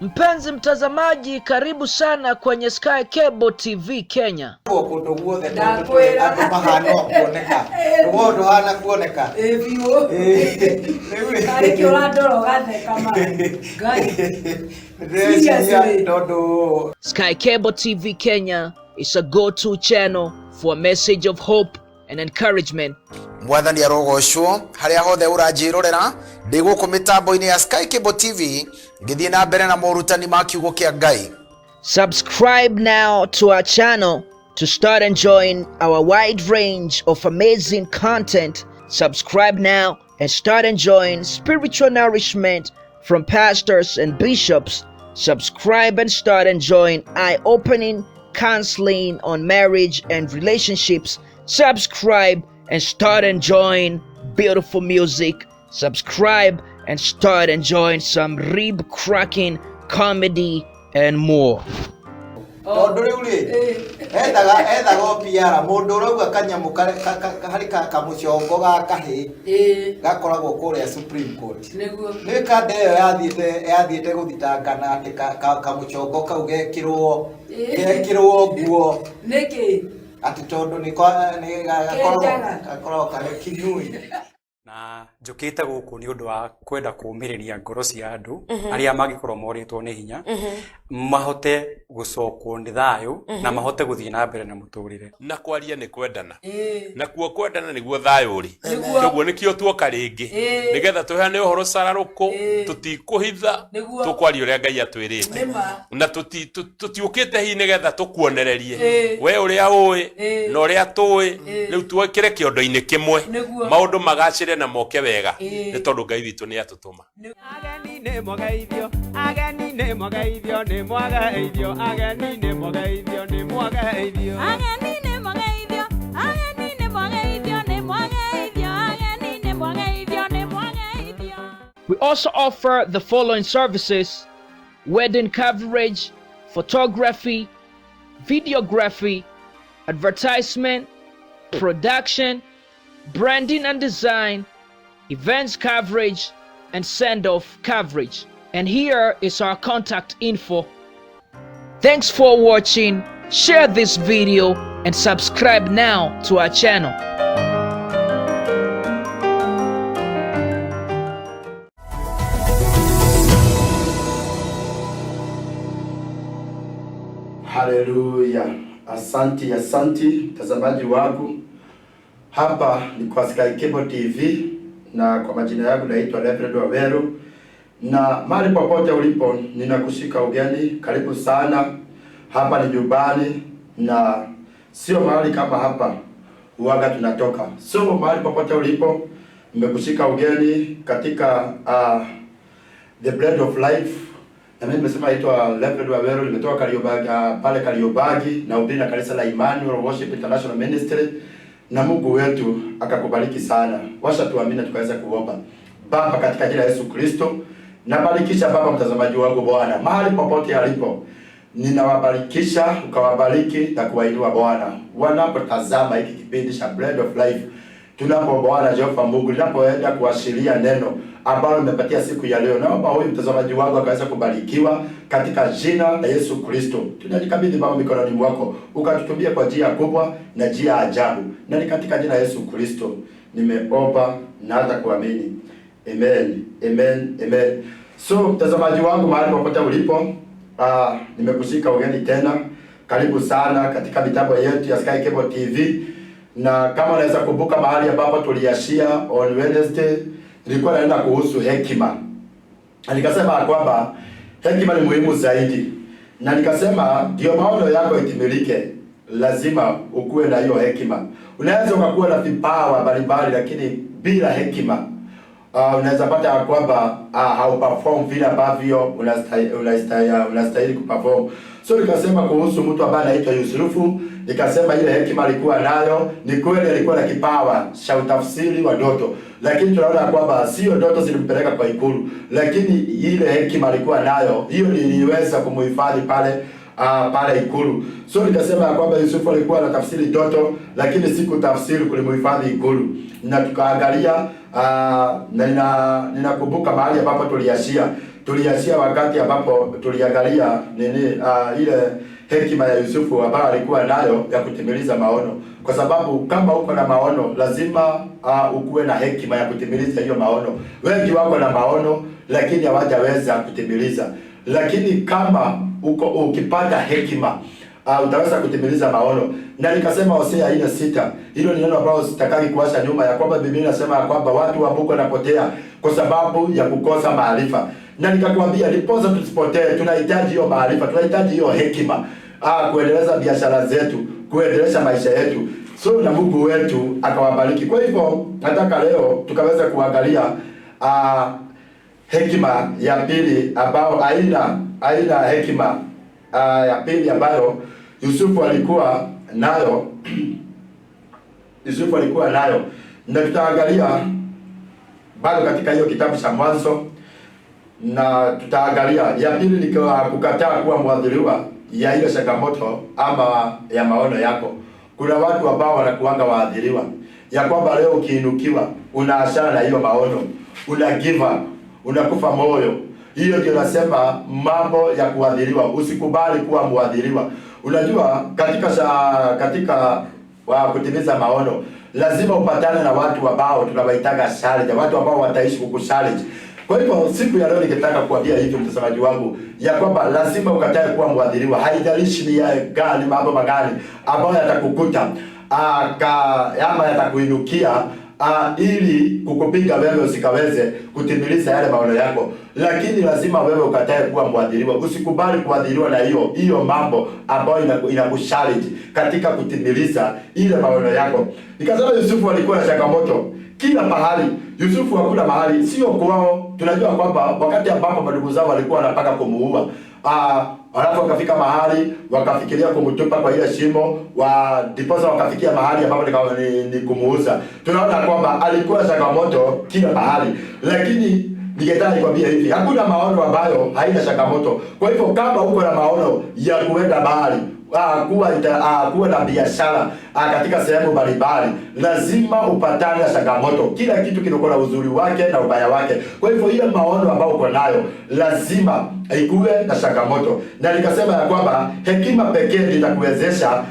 Mpenzi mtazamaji, karibu sana kwenye Sky Cable TV Kenya. Kũndũ guothe Ndakwĩra. andũ mahana o kuoneka rũgongo ndũhana kuoneka. Ĩ biũ. Rĩu Tarĩ kĩ ũrandora ũgatheka ma Ngai. ndĩreciria Seriously. tondũ Sky Cable TV Kenya is a go-to channel for a message of hope and encouragement. Mwathani arogocwo haria hothe uranjirorera ndi guku mitambo-ini ya Sky Cable TV ngithie na mbere na morutani ma kiugo kia Ngai. Subscribe now to our channel to start enjoying our wide range of amazing content. Subscribe now and start enjoying spiritual nourishment from pastors and bishops. Subscribe and start enjoying eye-opening counseling on marriage and relationships. Subscribe and start enjoying beautiful music. Subscribe and start enjoying some rib-cracking comedy and more. Tondũ rĩu rĩ ethaga o PR mũndũ ũrauga kanyamũ harĩ kamũcongo ga kahĩ Ĩ gakoragwo kũrĩa Supreme Court. Nĩguo. Nĩ kanda ĩyo yathiĩte gũthitangana atĩ kamũcongo kau gekĩrwo gekĩrwo nguo Nĩkĩ? Atĩ tondũ nĩ gakoragwo Kenjaga. Gakoragwo karĩ kinui. Na njũkĩte gũkũ nĩ ũndũ wa kwenda kũũmĩrĩria ngoro cia andũ arĩa mangĩkorwo morĩtwo nĩ hinya mahote gũcokwo nĩ thayũ na mahote gũthiĩ na mbere na mũtũrĩre. Na kwaria nĩ kwendana. Ĩ Nakuo kwendana nĩguo thayũ ũrĩ. Nĩguo. Koguo nĩkĩo tuoka rĩngĩ Ĩĩ. nĩgetha tũheane ũhoro cararũkũ. Ĩĩ. Tũtikũhitha. Nĩguo. Tũkwaria ũrĩa Ngai atwĩrĩte. Nĩma. Na tũtiũkĩte hihi nĩgetha tũkuonererie Ĩĩ. we ũrĩa ũĩ Ĩĩ. na ũrĩa tũĩ. Ĩĩ. Rĩu twekĩre kĩondo-inĩ kĩmwe. Nĩguo. Maũndũ magacĩre na moke wega. Ĩĩ. Nĩ tondũ Ngai witũ nĩ atũtũma. Ageni nĩ mwageithio, ageni nĩ mwageithio, nĩ mwageithio, ageni nĩ mwageithio, nĩ mwageithio. Ageni nĩ mwageithio, ageni nĩ mwageithio, nĩ mwageithio, ageni nĩ mwageithio, nĩ mwageithio. We also offer the following services: wedding coverage, photography, videography, advertisement, production, branding and design, events coverage, and send-off coverage. And here is our contact info. Thanks for watching. Share this video and subscribe now to our channel. Haleluya! Asanti, asanti mtazamaji wangu. Hapa ni kwa Sky Cable TV na kwa majina yangu naitwa Reverend Waweru, na mahali popote ulipo ninakushika ugeni, karibu sana. Hapa ni nyumbani na sio mahali kama hapa huaga tunatoka. So mahali popote ulipo nimekushika ugeni katika The Bread of Life. Na mimi nimesema naitwa Reverend Waweru, nimetoka Kariobangi, pale Kariobangi na hubiri na kanisa la Emmanuel Worship International Ministry, na Mungu wetu akakubariki sana. Washa tuamini tukaweza kuomba. Baba, katika jina la Yesu Kristo, nabarikisha Baba mtazamaji wangu Bwana, mahali popote alipo. Ninawabarikisha, ukawabariki na kuwainua Bwana. Wanapotazama hiki kipindi cha Bread of Life, tunapo Bwana Jehova Mungu, ninapoenda kuashiria neno ambalo nimepatia siku ya leo, naomba huyu mtazamaji wangu akaweza kubarikiwa katika jina la Yesu Kristo. Tunajikabidhi Baba mikononi mwako, ukatutumie kwa njia kubwa na njia ya ajabu, na ni katika jina la Yesu Kristo nimeomba na hata kuamini. Amen, amen, amen. So mtazamaji wangu mahali popote ulipo, nimekushika ugeni tena. Karibu sana katika mitambo yetu ya Sky Cable TV. Na kama unaweza kumbuka mahali ambapo tuliashia on Wednesday, nilikuwa naenda kuhusu hekima. Na nikasema kwamba hekima ni muhimu zaidi. Na nikasema ndio maono yako itimilike, lazima ukuwe na hiyo hekima. Unaweza ukakuwa na vipawa mbalimbali, lakini bila hekima unaweza pata ya kwamba hauperform vile ambavyo unastahili kuperform. So nikasema kuhusu mtu ambaye anaitwa Yusufu, nikasema ile hekima alikuwa nayo, ni kweli alikuwa na kipawa cha utafsiri wa ndoto, lakini tunaona kwamba sio ndoto zilimpeleka kwa ikulu, lakini ile hekima alikuwa nayo, hiyo iliweza kumuhifadhi pale ikulu. So nikasema ya kwamba Yusufu alikuwa anatafsiri ndoto, lakini si kutafsiri kulimuhifadhi ikulu. Na tukaangalia na ninakumbuka mahali ambapo tuliashia. Tuliachia wakati ambapo tuliangalia nini, ile hekima ya Yusufu ambayo alikuwa nayo ya kutimiliza maono, kwa sababu kama uko na maono lazima ukuwe na hekima ya kutimiliza hiyo maono. Wengi wako na maono lakini hawajaweza kutimiliza, lakini kama uko ukipata hekima utaweza kutimiliza maono. Na nikasema Hosea 4:6, hilo ni neno ambalo sitakagi kuacha nyuma, ya kwamba Biblia inasema ya kwamba watu wa Mungu wanapotea kwa sababu ya kukosa maarifa. Na nikakwambia ndiposa tusipotee, tunahitaji hiyo maarifa, tunahitaji hiyo hekima kuendeleza biashara zetu, kuendeleza maisha yetu. So na Mungu wetu akawabariki. Kwa hivyo nataka leo tukaweza kuangalia hekima ya pili ambao aina hekima ya pili ambayo Yusufu alikuwa nayo Yusufu alikuwa nayo, na tutaangalia bado katika hiyo kitabu cha Mwanzo, na tutaangalia ya pili ni kukataa kuwa mwadhiriwa ya ile changamoto ama ya maono yako. Kuna watu ambao wanakuanga waadhiriwa ya kwamba leo ukiinukiwa unaachana na hiyo maono, una give up, unakufa moyo. Hiyo ndio nasema mambo ya kuadhiriwa. Usikubali kuwa mwadhiriwa. Unajua katika wa kutimiza maono lazima upatane na watu ambao tunawaitaga challenge, watu ambao wataishi kukuchallenge. Kwa hivyo siku ya leo ningetaka kuambia hivi mtazamaji wangu ya kwamba lazima ukatae kuwa mwadhiriwa, haijalishi ni ya gani, mambo magani ambayo yatakukuta ama yatakuinukia ili kukupiga wewe usikaweze kutimiliza yale maono yako, lakini lazima wewe ukatae kuwa mwadhiriwa. Usikubali kuadhiriwa na hiyo mambo ambayo inakuchallenge katika kutimiliza ile maono yako. Nikasema Yusufu alikuwa na changamoto kila mahali. Yusufu hakuna mahali sio kwao. Tunajua kwamba wakati ambapo madugu zao walikuwa wanataka kumuua, alafu wakafika mahali wakafikiria kumtupa kwa ile shimo, ndiposa wakafikia mahali ambapo ni kumuuza. Tunaona kwamba alikuwa changamoto kila mahali, lakini ningetaka nikwambie hivi, hakuna maono ambayo haina changamoto. Kwa hivyo kama uko na maono ya kuenda mahali, kuwa na biashara katika sehemu mbalimbali, lazima upatane na changamoto. Kila kitu kinakuwa na uzuri wake na ubaya wake. Kwa hivyo ile maono ambayo uko nayo lazima ikuwe na changamoto, na nikasema ya kwamba hekima pekee ndiyo itakuwezesha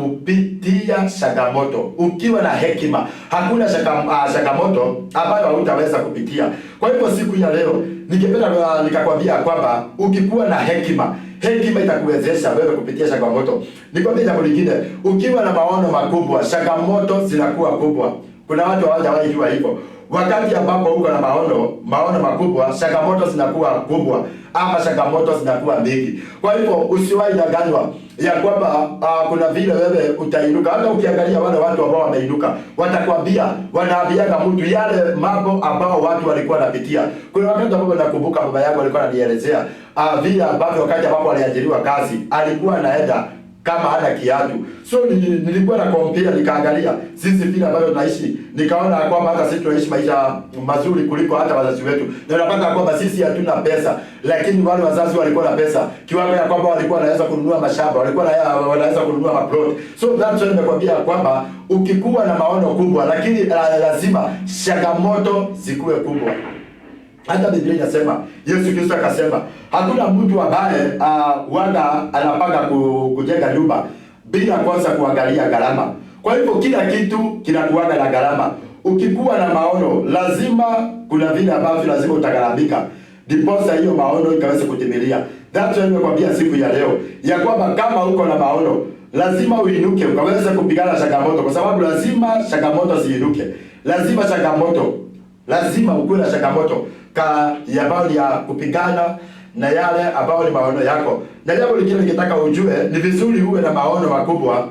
kupitia changamoto. Ukiwa na hekima hakuna changamoto ambayo hautaweza kupitia. Kwa hivyo siku ya leo ningependa nikakwambia kwamba ukikuwa na hekima, hekima itakuwezesha wewe kupitia changamoto. Nikwambie jambo lingine, ukiwa na maono makubwa, changamoto zinakuwa kubwa. Kuna watu hawajawahi jua hivyo. Wakati ambapo uko na maono makubwa, changamoto zinakuwa kubwa ama changamoto zinakuwa mingi. Kwa hivyo usiwahi danganywa ya kwamba kuna vile wewe utainuka. Hata ukiangalia wale watu ambao wameinuka, watakwambia, wanaambiaga mtu yale mambo ambao watu walikuwa wanapitia. Kuna wakati ambapo nakumbuka baba yangu alikuwa ananielezea vile ambavyo wakati ambapo aliajiriwa kazi alikuwa anaenda kama hana kiatu. So nilikuwa na compare, nikaangalia sisi vile ambavyo tunaishi, nikaona kwamba hata sisi tunaishi maisha mazuri kuliko hata wazazi wetu. Na unapata kwamba sisi hatuna pesa, lakini wale wazazi walikuwa na pesa kiwango ya kwamba walikuwa wanaweza kununua mashamba, walikuwa wanaweza kununua maplot. So that's why nimekwambia kwamba ukikuwa na maono kubwa, lakini lazima changamoto zikuwe kubwa. Hata Biblia inasema, Yesu Kristo akasema, hakuna mtu ambaye huanga anapanga kujenga nyumba bila kwanza kuangalia gharama. Kwa hivyo kila kitu kinakuanga na gharama. Ukikuwa na maono, lazima kuna vile ambavyo lazima utagharamika, ndiposa hiyo maono ikaweze kutimilia. That's why nimekwambia siku ya leo ya kwamba kama uko na maono, lazima uinuke ukaweze kupigana na changamoto, kwa sababu lazima changamoto ziinuke. Lazima changamoto, lazima ukuwe na changamoto ka ya ambayo ni ya kupigana na yale ambayo ni maono yako. Na jambo lingine ningetaka ujue, ni vizuri uwe na maono makubwa,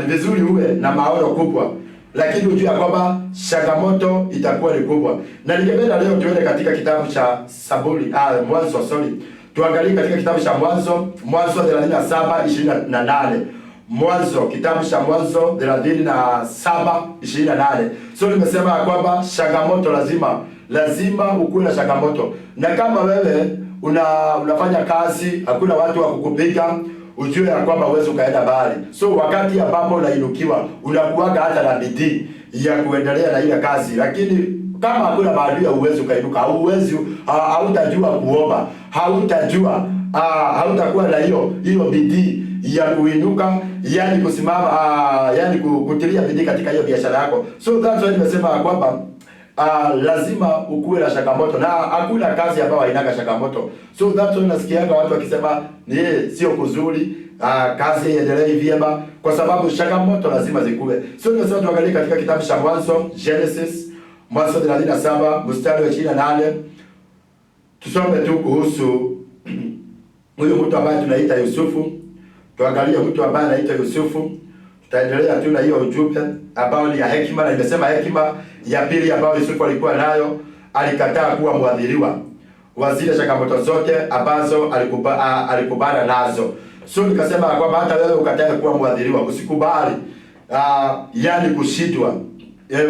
ni vizuri uwe na maono kubwa, lakini ujue kwamba changamoto itakuwa ni kubwa. Na ningependa leo tuende katika kitabu cha Saburi, Mwanzo, sorry. Tuangalie katika kitabu cha Mwanzo, Mwanzo 37:28. Mwanzo, kitabu cha Mwanzo 37:28. So nimesema ya kwamba changamoto lazima ukuwe na changamoto. Na kama wewe unafanya kazi, hakuna watu wa kukupiga, ujue ya kwamba huwezi ukaenda mbali. So wakati ambapo unainukiwa, unakuwaga hata na bidii ya kuendelea na ile kazi. Lakini Kama hakuna maadui hauwezi ukainuka, hauwezi, hautajua kuomba, hautajua, hautakuwa na hiyo bidii ya kuinuka, yani kusimama, yani kutilia bidii katika hiyo biashara yako. So that's why nimesema kwamba lazima ukuwe na changamoto, na hakuna kazi ambayo hainaga changamoto. So that's why nasikiaga watu wakisema ni sio kuzuri, kazi iendelee vyema, kwa sababu changamoto lazima zikuwe. So nimesema tuangalie katika kitabu cha Mwanzo, Genesis, Mwanzo 37 mstari wa 28, tusome tu kuhusu huyu mtu ambaye tunaita Yusufu. Tuangalie mtu ambaye anaitwa Yusufu. Tutaendelea tu na hiyo ujumbe ambao ni ya hekima, na nimesema hekima ya pili ambayo Yusufu alikuwa nayo, alikataa kuwa mwadhiriwa wa zile changamoto zote ambazo alikumbana nazo. So nikasema kwamba hata wewe ukatae kuwa mwadhiriwa, usikubali yani kushindwa.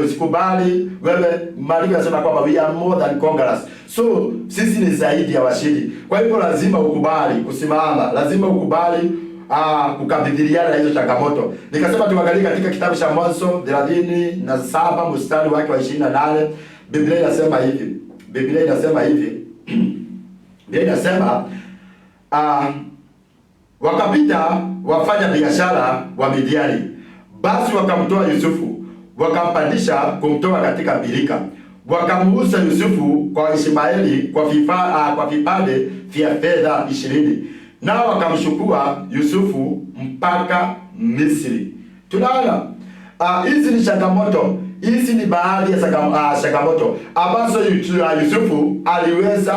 Usikubali wewe. Maandiko yanasema kwamba we are more than conquerors. So sisi ni zaidi ya washindi. Kwa hivyo lazima ukubali kusimama, lazima ukubali kukabiliana na hizo changamoto. Nikasema tuangalie katika kitabu cha Mwanzo 37 mstari wake wa 28. Biblia inasema hivi. Biblia inasema hivi. Biblia inasema wakapita wafanya biashara wa Midiani, basi wakamtoa Yusufu, wakampandisha kumtoa katika birika, wakamuuza Yusufu kwa Ishmaeli kwa vipande vya fedha 20, nao wakamchukua Yusufu mpaka Misri. Tunaona hizi ni changamoto, hizi ni baadhi ya changamoto ambazo Yusufu aliweza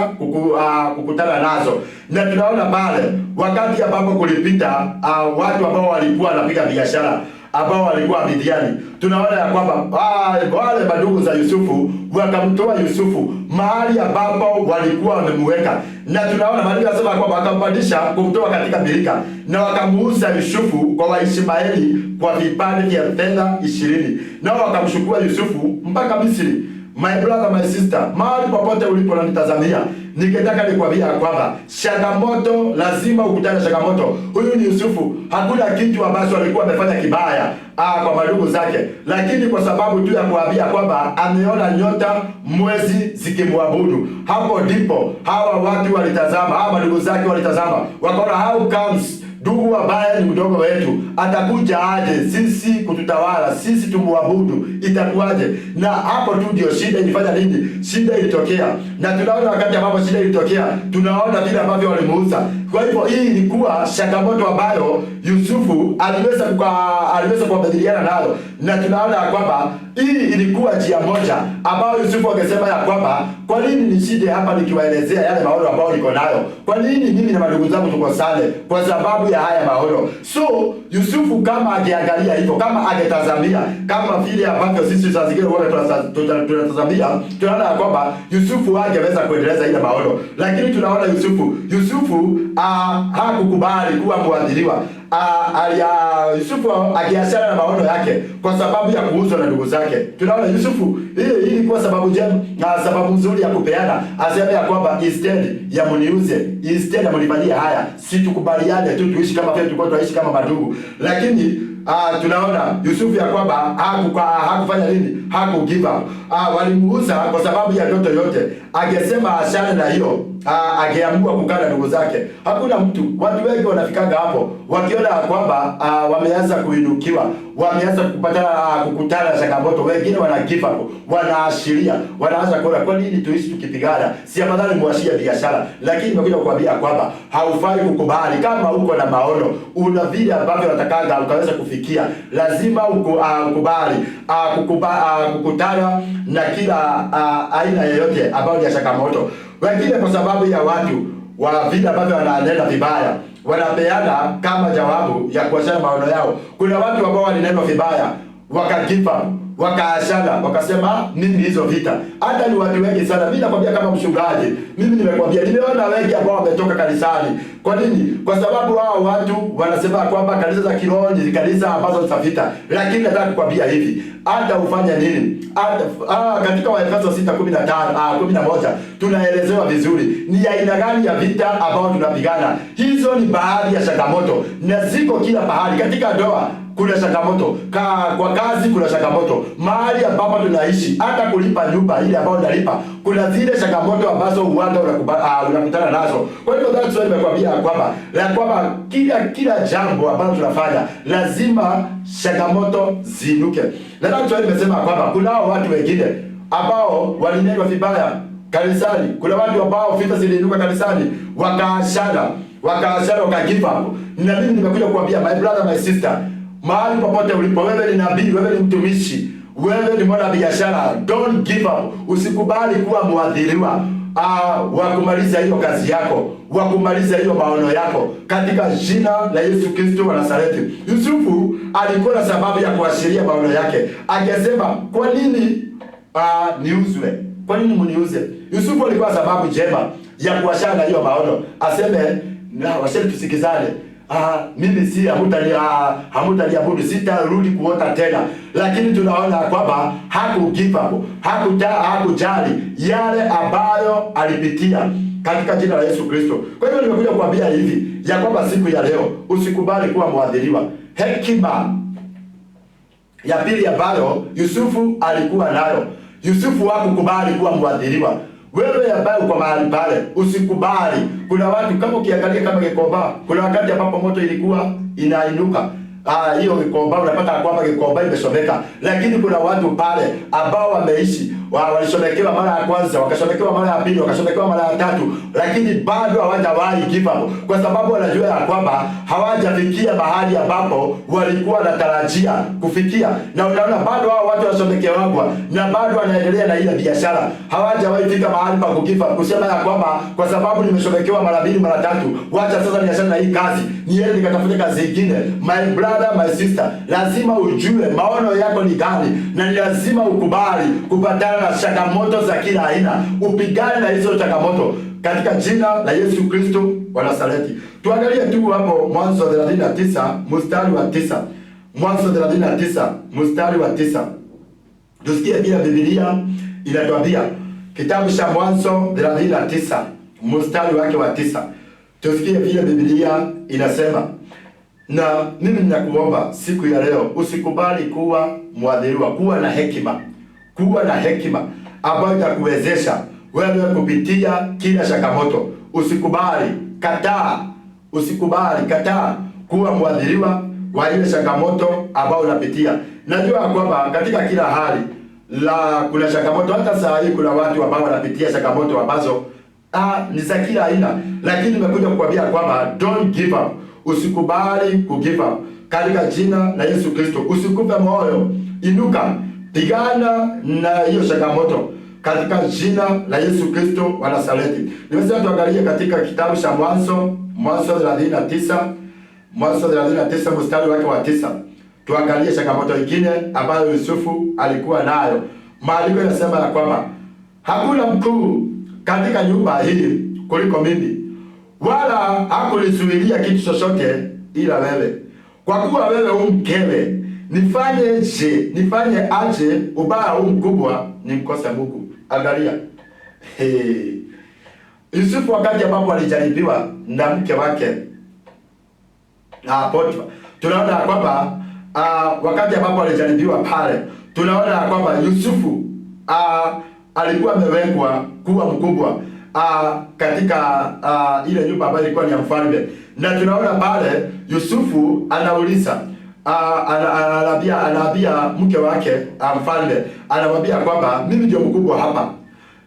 kukutana nazo, na tunaona pale wakati ambapo kulipita watu ambao walikuwa wanapiga biashara ambao walikuwa Midiani, tunaona ya kwamba wale madugu za Yusufu wakamtoa Yusufu mahali ambapo walikuwa wamemuweka, na tunaona maandiko yanasema kwamba wakampandisha kumtoa katika birika na wakamuuza Yusufu kwa Waishmaeli kwa vipande vya fedha 20, nao wakamchukua Yusufu mpaka Misri. My brother, my sister, mahali popote ulipo unanitazamia, ningetaka nikwambia kwamba changamoto lazima ukutane na changamoto. Huyu ni Yusufu, hakuna kitu ambacho alikuwa amefanya kibaya kwa madugu zake, lakini kwa sababu tu ya kuambia kwamba ameona nyota mwezi zikimwabudu, hapo ndipo hawa watu walitazama, hawa madugu zake walitazama, wakaona how comes ndugu ambaye ni mdogo wetu atakuja aje sisi kututawala, sisi tumuabudu, itakuwaje? Na hapo tu ndio shida ilifanya nini? Shida ilitokea, na tunaona wakati ambapo shida ilitokea, tunaona vile ambavyo walimuuza. Kwa hivyo hii ilikuwa changamoto ambayo Yusufu aliweza kukabiliana nayo, na tunaona ya kwamba hii ilikuwa njia moja ambayo Yusufu angesema ya kwamba kwa nini nishinde hapa nikiwaelezea yale maono ambayo niko nayo? Kwa nini mimi na madugu zangu tukosane kwa sababu ya haya maono? So Yusufu kama angeangalia hivyo, kama angetazamia kama vile ambavyo sisi saa zingine huwa tunatazamia, tunaona ya kwamba Yusufu angeweza kuendeleza ile maono, lakini tunaona Yusufu hakukubali kuwa mwadhiriwa. Yusufu akiachana na maono yake kwa sababu ya kuuzwa na ndugu zake. Tunaona Yusufu, hii ilikuwa sababu njema na sababu nzuri ya kupeana, aseme ya kwamba instead ya muniuze, instead ya munifanyie haya, si tukubaliane tu tuishi kama vile tulikuwa tunaishi kama madugu. Lakini tunaona Yusufu ya kwamba hakufanya nini? Haku give up. Walimuuza kwa sababu ya ndoto yote. Angesema achane na hiyo, angeamua kukaa na ndugu zake. Hakuna mtu, watu wengi wanafikaga hapo wakiona kwamba wameanza kuinukiwa, wameanza kukutana na changamoto, wengine wana give up, wanaashiria, wanaanza kuona kwa nini tuishi tukipigana, si afadhali muashie biashara. Lakini nimekuja kukwambia kwamba haufai kukubali. Kama uko na maono, una vile ambavyo unatakaga ukaweza kufikia, lazima ukubali kukutana na kila aina yoyote ambayo ni ya changamoto. Wengine kwa sababu ya watu wa vile ambavyo wananena vibaya, wanapeana kama jawabu ya kuachana maono yao. Kuna watu ambao walinenwa vibaya waka give up, wakaachana, wakasema mimi hizo vita. Hata ni watu wengi sana, mimi nakwambia kama mchungaji, mimi nimekwambia, nimeona wengi ambao wametoka kanisani. Kwa nini? Kwa sababu hao watu wanasema kwamba kanisa za kiroho ni kanisa ambazo za vita. Lakini nataka kukwambia hivi, hata ufanye nini, hata katika Waefeso 6:15, 11 tunaelezewa vizuri ni aina gani ya vita ambao tunapigana. Hizo ni baadhi ya changamoto na ziko kila pahali katika ndoa. kuna changamoto, kwa kazi kuna changamoto, mahali ambapo tunaishi, hata kulipa nyumba ile ambayo unalipa, kuna zile changamoto ambazo uwanda unakutana nazo. Kwa hivyo that's why nimekwambia kwamba la kwamba kila jambo ambalo tunafanya lazima changamoto ziinuke. Na that's why nimesema kwamba kunao watu wengine ambao walinenwa vibaya kanisani. Kuna watu ambao vita ziliinuka kanisani, wakaachana, wakaachana, waka give up. Na mimi nimekuja kuambia my brother, my sister, mahali popote ulipo, wewe ni nabii, wewe ni mtumishi, wewe ni mwana biashara, don't give up. Usikubali kuwa mwadhiriwa wa kumaliza hiyo kazi yako, wa kumaliza hiyo maono yako, katika jina la Yesu Kristo wa Nazareti. Yusufu alikuwa na sababu ya kuashiria maono yake, akisema kwa nini niuzwe? Kwa nini mniuze? Yusufu alikuwa sababu njema ya kuachana na hiyo maono, aseme na washeni tusikizane. Mimi si hamutaniabudu, sitarudi kuota tena. Lakini tunaona kwamba haku give up, hakujali yale ambayo alipitia katika jina la Yesu Kristo. Kwa hivyo nimekuja kuambia hivi ya kwamba siku ya leo usikubali kuwa mwadhiriwa. Hekima ya pili ambayo Yusufu alikuwa nayo, Yusufu hakukubali kuwa mwadhiriwa. Wewe ambaye uko mahali pale, usikubali. Kuna watu kama ukiangalia kama Gikomba, kuna wakati ambapo moto ilikuwa inainuka, hiyo Gikomba unapata kwamba Gikomba imeshomeka, lakini kuna watu pale ambao wameishi walishomekewa mara ya kwanza, wakashomekewa mara ya pili, wakashomekewa mara ya tatu, lakini bado hawajawahi give up, kwa sababu wanajua ya kwamba hawajafikia mahali ambapo walikuwa wanatarajia kufikia. Na unaona bado hao watu wanashomekewa na bado wanaendelea na ile biashara, hawajawahi fika mahali pa kugive up, kusema ya kwamba kwa sababu nimeshomekewa mara mbili mara tatu, wacha sasa niachane na hii kazi, niende nikatafute kazi nyingine. My brother, my sister, lazima ujue maono yako ni gani, na ni lazima ukubali kupatana na changamoto za kila aina, upigane na hizo changamoto katika jina la Yesu Kristo wa Nazareti. Tuangalie tu hapo Mwanzo 39 mstari wa 9. Mwanzo 39 mstari wa 9. Tusikie pia Biblia inatuambia, kitabu cha Mwanzo 39 mstari wake wa 9. Tusikie vile Biblia inasema. Na mimi ninakuomba siku ya leo usikubali kuwa mwadhiriwa, kuwa na hekima, kuwa na hekima ambayo itakuwezesha wewe kupitia kila changamoto. Usikubali, kataa, usikubali, kataa kuwa mwadhiriwa wa ile changamoto ambayo unapitia. Najua kwamba katika kila hali la kuna changamoto. Hata saa hii kuna watu ambao wanapitia changamoto ambazo ni za kila aina, lakini nimekuja kukwambia kwamba don't give up, usikubali ku give up katika jina la Yesu Kristo. Usikufe moyo, inuka, pigana na hiyo changamoto katika jina la Yesu Kristo wa Nazareti. Nimesema tuangalie katika kitabu cha Mwanzo, Mwanzo 39, Mwanzo 39 mstari wake wa 9. Tuangalie changamoto nyingine ambayo Yusufu alikuwa nayo. Maandiko yanasema ya kwamba hakuna mkuu katika nyumba hii kuliko mimi, wala hakulizuilia kitu chochote ila wewe, kwa kuwa wewe u mkewe. Nifanyeje? Nifanye aje ubaya huu mkubwa nimkose Mungu? Angalia, hey. Yusufu wakati ambapo alijaribiwa na mke wake Potifa, tunaona ya kwamba wakati ambapo alijaribiwa pale, tunaona ya kwamba Yusufu alikuwa amewekwa kuwa mkubwa katika ile nyumba ambayo ilikuwa ni ya mfalme, na tunaona pale Yusufu anauliza, anaambia mke wake mfalme, anamwambia kwamba mimi ndio mkubwa hapa.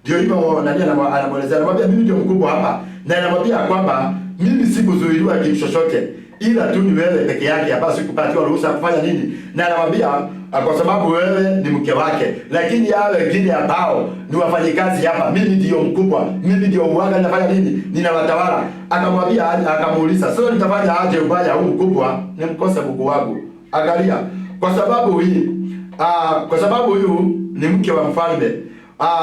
Ndio hivyo nani anamwelezea, anamwambia mimi ndio mkubwa hapa, na anamwambia kwamba mimi sikuzuiliwa kitu chochote ila tu ni wewe peke yake ambaye sikupatiwa ruhusa ya kufanya nini, na anamwambia kwa sababu wewe ni mke wake, lakini hao wengine ambao ni wafanyikazi hapa, mimi ndio mkubwa, mimi ndio uwaga, ninafanya nini, ninawatawala. Akamwambia, akamuuliza, sasa nitafanya aje ubaya huu mkubwa nimkose Mungu wangu? Angalia, kwa sababu hii, kwa sababu huyu ni mke wa mfalme.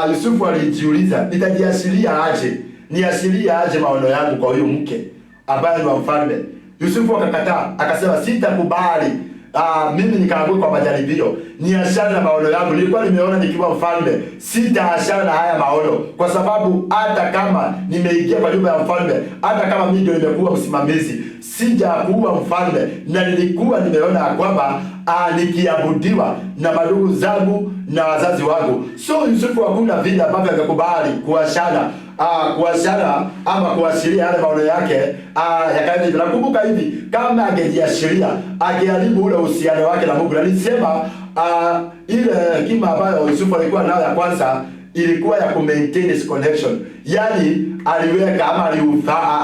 Yusufu alijiuliza, nitajiashiria aje, niashiria aje maono yangu kwa huyu mke ambaye ni wa mfalme? Yusufu akakataa, akasema sitakubali. Mimi nikaanguka kwa majaribio, niachane na maono yangu. Nilikuwa nimeona nikiwa mfalme, sitaachana na haya maono, kwa sababu hata kama nimeingia kwa nyumba ya mfalme, hata kama mimi ndio nimekuwa msimamizi, sijakuwa mfalme, na nilikuwa nimeona ya kwamba nikiabudiwa na madugu zangu na wazazi wangu. So Yusufu hakuna vile ambavyo angekubali kuachana ama kuashiria yale maono yake yakaenda hivyo. Nakumbuka hivi, kama angejiashiria angeharibu ule uhusiano wake na Mungu. Na nilisema ile hekima ambayo Yusufu alikuwa nayo ya kwanza ilikuwa ya ku maintain his connection, yaani aliweka ama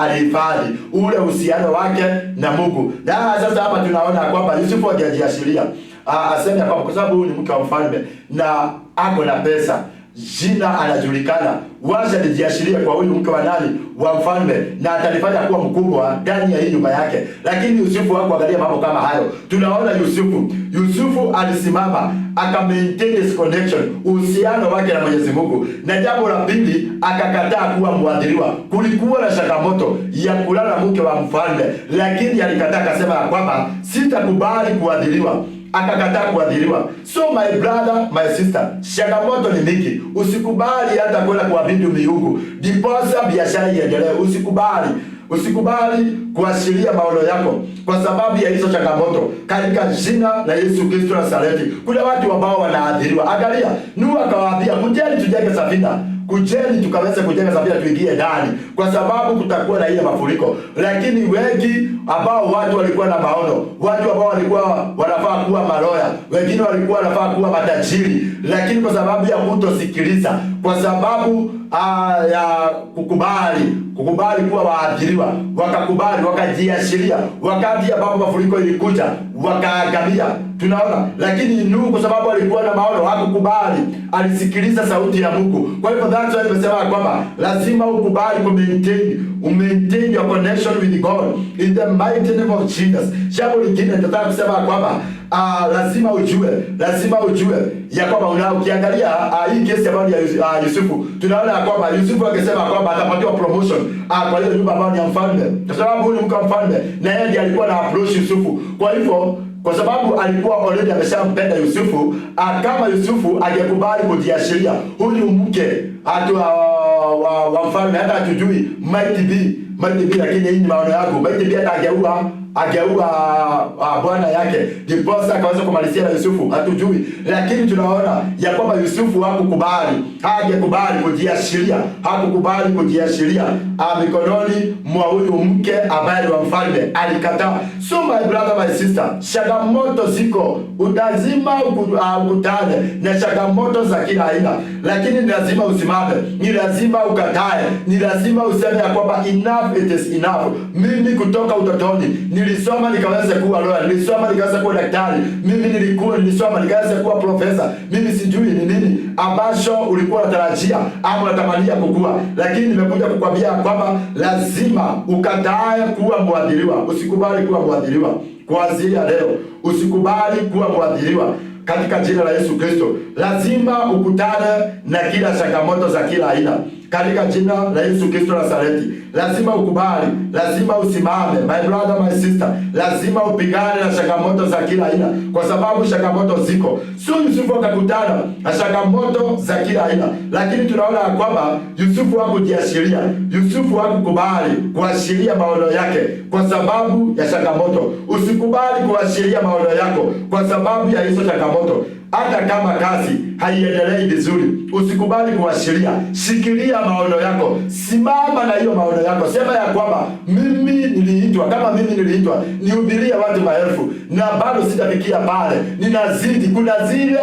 alihifadhi ule uhusiano wake na Mungu. Na sasa hapa tunaona kwamba Yusufu hajajiashiria aseme kwamba kwa sababu huyu ni mke wa mfalme na ako na pesa, jina anajulikana, wacha nijiashirie kwa huyu mke wa nani, wa mfalme, na atanifanya kuwa mkubwa ndani ya hii nyumba yake. Lakini Yusufu hakuangalia mambo kama hayo. Tunaona Yusufu alisimama aka maintain his connection, uhusiano wake na Mwenyezi Mungu. Na jambo la pili, akakataa kuwa mwadhiriwa. Kulikuwa na changamoto ya kulala mke wa mfalme, lakini alikataa, akasema ya kwamba sitakubali kuadhiriwa, akakataa kuadhiriwa. So my brother, my sister, changamoto ni mingi. Usikubali hata kwenda kuabudu miungu ndiposa biashara iendelee. Usikubali, usikubali kuashiria maono yako kwa sababu ya hizo changamoto, katika jina la Yesu Kristo Nazareti. Kuna watu ambao wanaadhiriwa. Angalia, Nuhu akawaambia, kujeni tujenge safina, kujeni tukaweze kujenga safina tuingie ndani, kwa sababu kutakuwa na ile mafuriko. Lakini wengi ambao watu walikuwa na maono, watu ambao walikuwa wanafaa kuwa maloya, wengine walikuwa wanafaa kuwa matajiri, lakini kwa sababu ya kutosikiliza, kwa sababu ya kukubali kuwa waathiriwa, wakakubali, wakajiashiria. Wakati ambapo mafuriko ilikuja, wakaangamia. Tunaona, lakini Nuhu kwa sababu alikuwa na maono hakukubali, alisikiliza sauti ya Mungu. Kwa hivyo that's why nimesema kwamba lazima ukubali ku maintain, maintain your connection with God in the mighty name of Jesus. Jambo lingine nitataka kusema kwamba lazima ujue ya kwamba ukiangalia hii kesi ambayo ni ya Yusufu, tunaona ya kwamba Yusufu akisema kwamba atapatiwa promotion kwa hiyo nyumba ambayo ni ya mfalme, kwa sababu huyu ni mke wa mfalme na yeye ndiye alikuwa na approach Yusufu. Kwa hivyo kwa sababu alikuwa already ameshampenda Yusufu, kama Yusufu angekubali kujiashiria huyu mke atu wa mfalme, hata hatujui, might be, lakini hii ni maono yangu, might be hata angeua bwana yake ndiposa akaweza kumalizia na Yusufu, hatujui, lakini tunaona ya kwamba Yusufu hakukubali, hangekubali kujiashiria, hakukubali kujiashiria mikononi mwa huyu mke ambaye ni wa mfalme, alikataa. So my brother, my sister, changamoto ziko, lazima ukutane na changamoto za kila aina, lakini ni lazima usimame, ni lazima ukatae, ni lazima useme ya kwamba enough it is enough. Mimi kutoka utotoni nilisoma nikaweza kuwa lawyer, nilisoma nikaweza kuwa daktari, mimi nilisoma nikaweza kuwa profesa. Mimi sijui ni nini ambacho ulikuwa unatarajia ama unatamania kukua, lakini nimekuja kukwambia kwamba lazima ukatae kuwa mwadhiriwa. Usikubali kuwa mwadhiriwa kuanzia leo, usikubali kuwa mwadhiriwa katika jina la Yesu Kristo. Lazima ukutane na kila changamoto za kila aina katika jina la Yesu Kristo Nazareti. Lazima ukubali, lazima usimame, my brother, my sister, lazima upigane na changamoto za kila aina, kwa sababu changamoto ziko. Sio Yusufu akakutana na changamoto za kila aina, lakini tunaona ya kwamba Yusufu hakujiashiria, Yusufu hakukubali kuashiria maono yake kwa sababu ya changamoto. Usikubali kuashiria maono yako kwa sababu ya hizo changamoto. Hata kama kazi haiendelei vizuri, usikubali kuashiria. Shikilia maono yako, simama na hiyo maono yako, sema ya kwamba mimi niliitwa, kama mimi niliitwa nihubirie watu maelfu na bado sitafikia pale, ninazidi. Kuna zile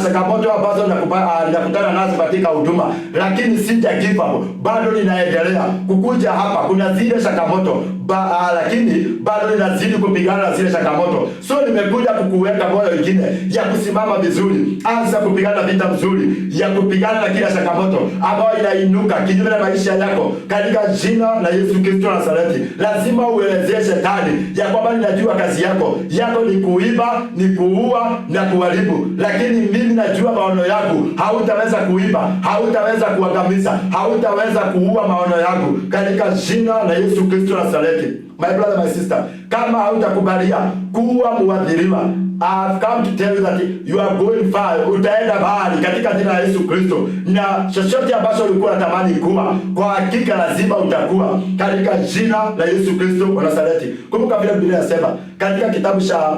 changamoto ambazo ninakutana nazo katika huduma, lakini sija give up, bado ninaendelea kukuja hapa. Kuna zile changamoto lakini bado ninazidi kupigana na zile changamoto. So nimekuja kukuweka moyo ingine ya kusimama. Simama vizuri, anza kupigana vita mzuri ya kupigana na kila changamoto ambayo inainuka kinyume na maisha yako katika jina la Yesu Kristo wa Nazareti. Lazima uelezee shetani ya kwamba ninajua kazi yako, yako ni kuiba, ni kuua na kuharibu, lakini mimi najua maono yangu. Hautaweza kuiba, hautaweza kuangamiza, hautaweza kuua maono yangu katika jina la Yesu Kristo wa Nazareti. My brother, my sister, kama hautakubalia kuwa muadhiriwa, I've come to tell you that you are going far, utaenda mbali katika jina la Yesu Kristo, na chochote ambacho ulikuwa unatamani kuwa, kwa hakika lazima utakuwa katika jina la Yesu Kristo wa Nazareti. Kumbuka vile Biblia inasema katika kitabu cha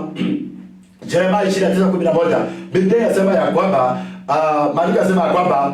Yeremia 29:11, Biblia inasema ya kwamba, maandiko yanasema ya kwamba,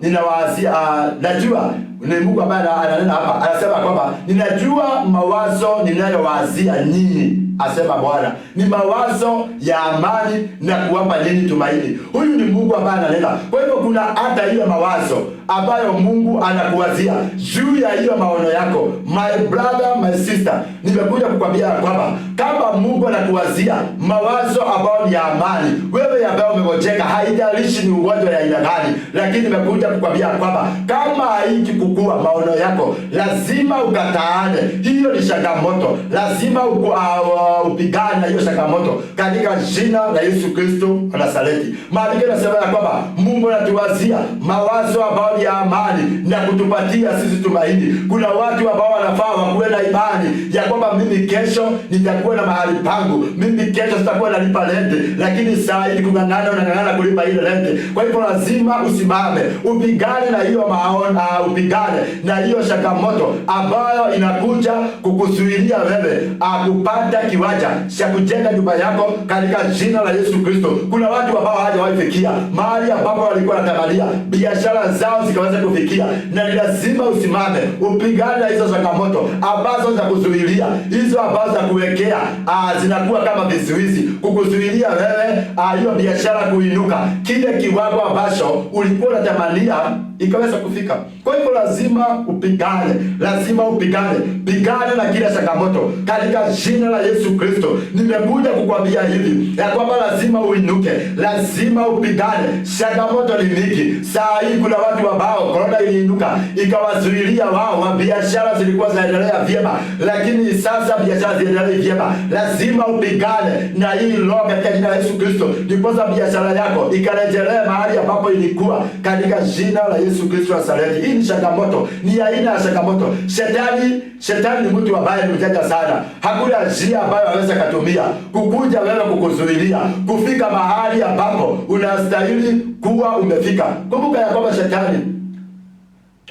ninawazia, najua ni Mungu ambaye ananena hapa, anasema kwamba ninajua mawazo ninayowazia nyinyi, asema Bwana, ni mawazo ya amani na kuwapa nyinyi tumaini. Huyu ni Mungu ambaye ananena. Kwa hivyo kuna hata hiyo mawazo ambayo Mungu anakuwazia juu ya hiyo maono yako. My brother, my sister, nimekuja kukwambia ya kwamba kama Mungu anakuwazia mawazo ambayo ni ya amani, wewe ambaye umegonjeka, haijalishi ni ugonjwa ya aina gani, lakini nimekuja kukwambia ya kwamba kama haiji kukua maono yako, lazima ukataane. Hiyo ni changamoto, lazima upigane na hiyo changamoto katika jina la Yesu Kristo wa Nazareti. Maandiko yanasema ya kwamba Mungu anatuwazia mawazo ambayo ni ya amani na kutupatia sisi tumaini. Kuna watu ambao wanafaa wakuwe na imani ya kwamba mimi kesho nitakuwa na mahali pangu, mimi kesho sitakuwa nalipa rent, lakini saa hii kung'ang'ana, unang'ang'ana kulipa ile rent. Kwa hivyo lazima usimame, upigane na hiyo maono, upigane na hiyo changamoto ambayo inakuja kukuzuilia wewe kupata kiwanja cha kujenga nyumba yako katika jina la Yesu Kristo. Kuna watu ambao hawajawahi fikia mahali ambapo walikuwa wanatamania biashara zao zikaweza kufikia, na ni lazima usimame upigane na hizo changamoto ambazo za kuzuilia, hizo ambazo za kuwekea, zinakuwa kama vizuizi kukuzuilia wewe hiyo biashara kuinuka kile kiwango ambacho ulikuwa unatamania ikaweza kufika. Kwa hivyo lazima upigane, lazima upigane, pigane na kila changamoto katika jina la Yesu Kristo. Nimekuja kukwambia hivi ya kwamba lazima uinuke, lazima upigane. Changamoto ni mingi. Saa hii kuna watu ambao korona iliinuka ikawazuilia wao, wa biashara zilikuwa zinaendelea vyema, lakini sasa biashara ziendelee vyema. Lazima upigane na hii roho katika jina la Yesu Kristo, ndiposa biashara yako ikarejelea mahali ambapo ilikuwa katika jina la Yesu Kristo wa Nazareti. Hii ni changamoto, ni aina ya changamoto. Shetani ni mtu ambaye ni mjanja sana. Hakuna njia ambayo aweza katumia kukuja wewe kukuzuilia kufika mahali ambapo unastahili kuwa umefika. Kumbuka ya kwamba shetani,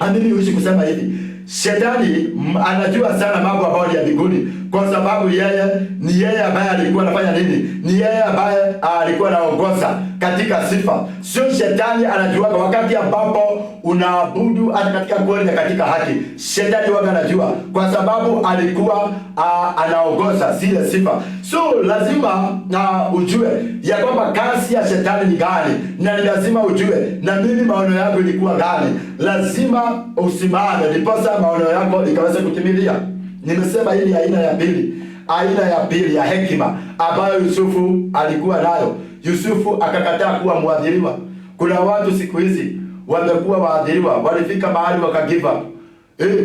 na mimi huishi kusema hivi, shetani anajua sana mambo ambayo ni ya mbinguni, kwa sababu yeye ni yeye ambaye alikuwa anafanya nini? Ni yeye ambaye alikuwa anaongoza katika sifa. Sio shetani anajua wakati ambapo unaabudu hata katika kweli na katika haki. Shetani waga anajua kwa sababu alikuwa anaongoza zile sifa. So lazima na ujue ya kwamba kazi ya shetani ni gani, na ni lazima ujue na mimi maono yangu ilikuwa gani. Lazima usimame ndiposa maono yako ikaweze kutimilia. Nimesema hii ni aina ya pili, aina ya pili ya hekima ambayo Yusufu alikuwa nayo. Yusufu akakataa kuwa mwadhiriwa. Kuna watu siku hizi wamekuwa waadhiriwa, walifika mahali waka give up,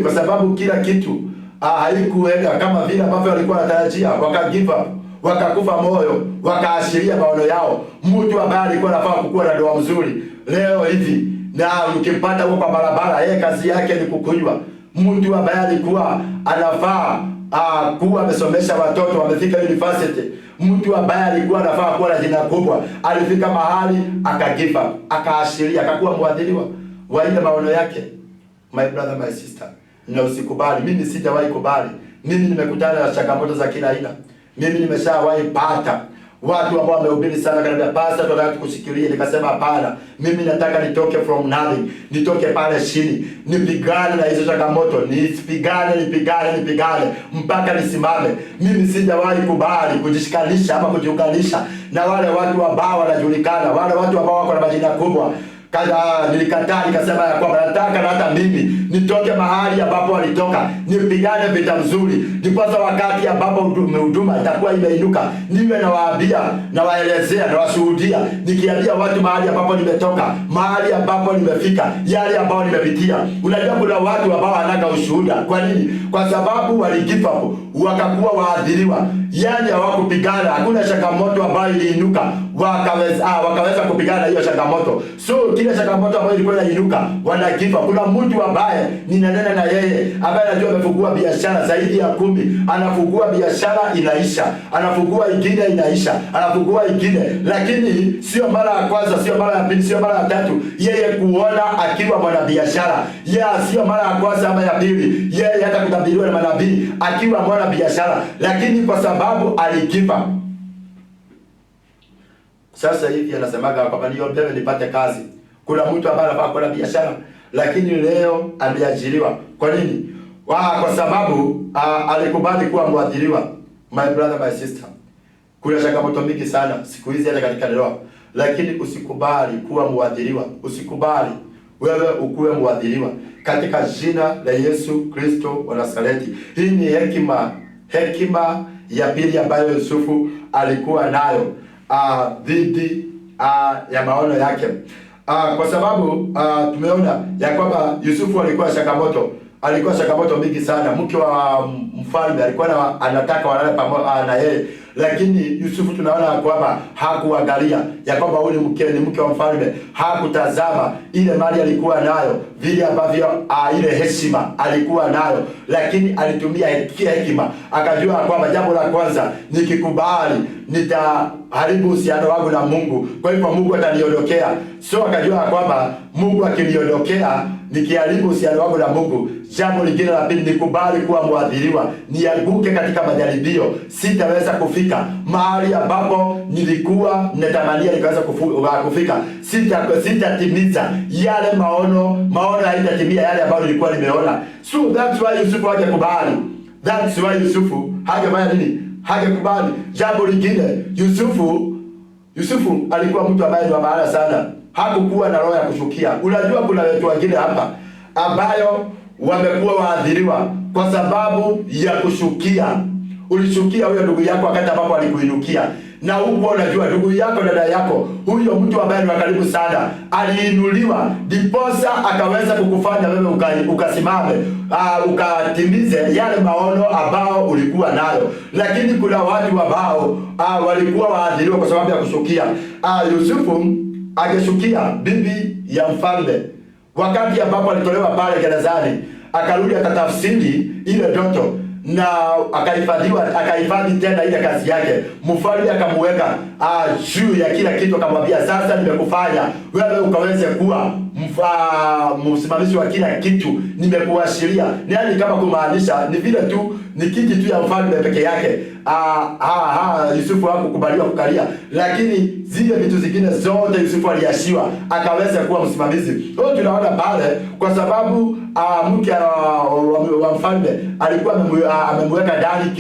kwa sababu kila kitu haikuenda kama vile ambavyo walikuwa wanatarajia, waka give up, wakakufa moyo, wakaashiria maono yao. Mtu ambaye alikuwa anafaa kukuwa na ndoa mzuri leo hivi, na ukimpata huko kwa barabara, yeye kazi yake ni kukunywa. Mtu ambaye alikuwa anafaa kuwa amesomesha watoto wamefika university, mtu ambaye alikuwa anafaa kuwa na jina kubwa, alifika mahali akagive up, akaashiria, akakuwa mwadhiriwa wa ile maono yake. My brother, my sister, na usikubali. Mimi sijawahi kubali. Mimi nimekutana na changamoto za kila aina. Mimi nimeshawahi pata watu ambao wamehubiri sana, kaniambia, "Pastor, tunataka tukushikilie." Nikasema hapana, mimi nataka nitoke from nothing, nitoke pale chini, nipigane na hizo changamoto, nipigane, nipigane, nipigane mpaka nisimame. Mimi sijawahi kubali kujishikanisha ama kujiunganisha na wale watu ambao wanajulikana, wale watu ambao wako na majina kubwa. Kada nilikataa nikasema ya kwamba nataka na hata mimi nitoke mahali ambapo walitoka, nipigane vita mzuri, ndiposa wakati ambapo huduma itakuwa imeinuka, niwe nawaambia, nawaelezea, nawashuhudia, nikiambia watu mahali ambapo nimetoka, mahali ambapo nimefika, yale ambayo nimepitia. Unajua kuna watu ambao hawanaga ushuhuda. Kwa nini? Kwa sababu wali give up, wakakuwa waathiriwa, yani hawakupigana. Hakuna changamoto ambayo iliinuka wakaweza kupigana na hiyo changamoto. So kile changamoto ambayo ilikuwa inainuka wana give up. Kuna mtu ambaye ninanena na yeye ambaye anajua amefungua biashara zaidi ya 10, anafungua biashara inaisha, anafungua ingine inaisha, anafungua ingine, lakini sio mara ya kwanza, sio mara ya pili, sio mara ya tatu yeye kuona akiwa mwanabiashara. Yeye sio mara ya kwanza ama ya pili, yeye hata kutabiriwa na manabii akiwa mwanabiashara, lakini kwa sababu aligive up. Sasa hivi anasemaga kwamba niombewe nipate kazi. Kuna mtu ambaye anafaa kuwa na biashara lakini leo ameajiriwa. Kwa nini? Kwa sababu alikubali kuwa mwathiriwa. My brother, my sister, kuna changamoto mingi sana siku hizi hata katika ndoa, lakini usikubali kuwa mwathiriwa. Usikubali wewe ukuwe mwathiriwa katika jina la Yesu Kristo wa Nazareti. Hii ni hekima ya pili ambayo Yusufu alikuwa nayo dhidi ya maono yake. Kwa sababu tumeona ya kwamba Yusufu alikuwa changamoto, alikuwa changamoto mingi sana. Mke wa mfalme alikuwa anataka walale pamoja na yeye, lakini Yusufu tunaona kwamba hakuangalia ya kwamba huyu ni mke wa mfalme, hakutazama ile mali alikuwa nayo, vile ambavyo ile heshima alikuwa nayo, lakini alitumia hekima, akajua kwamba jambo la kwanza, nikikubali nitaharibu uhusiano wangu na Mungu, kwa hivyo Mungu ataniondokea. So akajua kwamba Mungu akiniondokea, nikiharibu uhusiano wangu na Mungu, jambo lingine la pili, nikubali kuwa mwathiriwa, nianguke katika majaribio, sitaweza kufika mahali ambapo nilikuwa natamania nikaweza kufika, sitatimiza yale maono, maono haitatimia yale ambayo nilikuwa nimeona. So that's why Yusufu hajakubali. That's why Yusufu hajafanya nini? Hajakubali. Jambo lingine, Yusufu alikuwa mtu ambaye ni wa maana sana. Hakukuwa na roho ya kushukia. Unajua kuna watu wengine hapa ambayo wamekuwa waathiriwa kwa sababu ya kushukia. Ulishukia huyo ndugu yako wakati ambapo alikuinukia, na huko unajua ndugu yako, dada yako, huyo mtu ambaye ni wa karibu sana aliinuliwa, ndiposa akaweza kukufanya wewe ukasimame, ukatimize yale maono ambao ulikuwa nayo. Lakini kuna watu ambao walikuwa waathiriwa kwa sababu ya kushukia. Yusufu angeshukia bibi ya mfalme wakati ambapo alitolewa pale gerezani, akarudi akatafsiri ile ndoto na akahifadhi tena ile kazi yake. Mfalme akamuweka juu ya kila kitu, akamwambia sasa nimekufanya wewe ukaweze kuwa msimamizi wa kila kitu, nimekuashiria. Yaani kama kumaanisha ni vile tu ni kiti tu ya mfalme peke yake. Yusufu hakukubaliwa kukalia, lakini zile vitu zingine zote Yusufu aliashiwa akaweza kuwa msimamizi. Kwa hiyo tunaona pale kwa sababu mke wa mfalme alikuwa amemweka ndani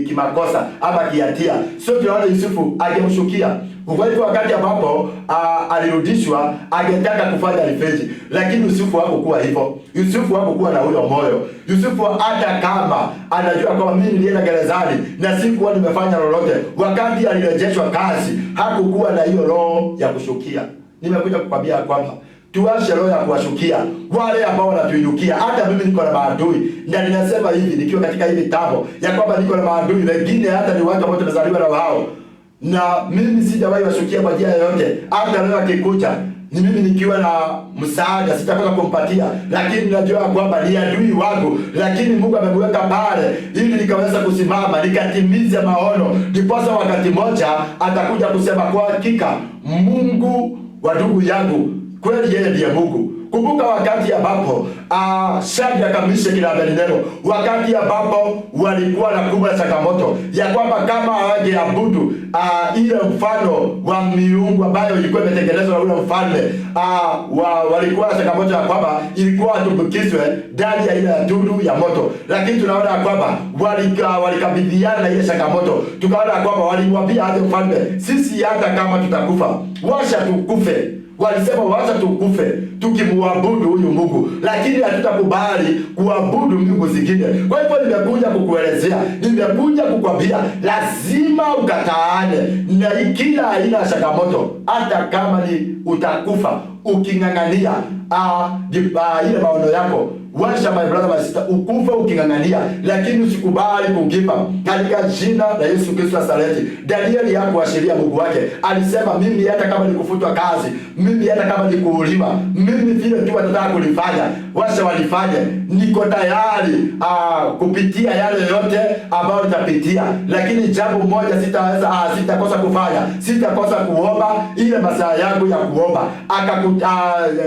kimakosa ama kihatia. So tunaona Yusufu angemshukia. Kwa hivyo wakati ambapo alirudishwa angetaka kufanya revenge, lakini Yusufu hakukuwa hivyo. Yusufu hakukuwa na huyo moyo. Yusufu hata kama anajua kwamba mimi nilienda gerezani na sikuwa nimefanya lolote, wakati alirejeshwa kazi hakukuwa na hiyo roho ya kushukia. Nimekuja kukwambia kwamba tuache roho ya kuwashukia wale ambao wanatuinukia. Hata mimi niko na maadui, na ninasema hivi nikiwa katika hii mitambo ya kwamba niko na maadui wengine, hata ni watu ambao tumezaliwa na wao, na mimi sijawahi washukia kwa njia yoyote. Hata leo akikuja ni mimi nikiwa na msaada sitakosa kumpatia, lakini najua kwamba ni adui wangu, lakini Mungu amemweka pale ili nikaweza kusimama nikatimize maono, ndiposa wakati mmoja atakuja kusema kwa hakika Mungu wa ndugu yangu kweli yeye ndiye Mungu. Kumbuka wakati ambapo Shadraka, Meshaki na Abednego, wakati ambapo walikuwa na kubwa changamoto ya kwamba kama hawangeabudu ile mfano wa miungu ambayo ilikuwa imetengenezwa na ule mfalme, walikuwa na changamoto ya kwamba ilikuwa watumbukizwe ndani ya ile tundu ya moto, lakini tunaona kwamba walikabidhiana na ile changamoto. Tukaona kwamba walimwambia hata mfalme, sisi hata kama tutakufa, washa tukufe, Walisema wacha tukufe tukimuabudu huyu Mungu, lakini hatutakubali kuabudu miungu zingine. Kwa hivyo nimekuja kukuelezea, nimekuja kukwambia, lazima ukataane na kila aina ya changamoto, hata kama ni utakufa uking'ang'ania ile maono yako. Washa, my brother, my sister, ukufe uking'ang'ania, lakini usikubali kugive up katika jina la Yesu Kristo Nazareti. Danieli hakuashiria Mungu wake, alisema mimi hata kama ni kufutwa kazi, mimi hata kama ni kuuliwa, mimi vile tu watataka kulifanya, washa walifanye, niko tayari kupitia yale yote ambayo nitapitia, lakini jambo moja sitaweza, sitakosa kufanya, sitakosa kuomba ile masaa yangu ya kuomba.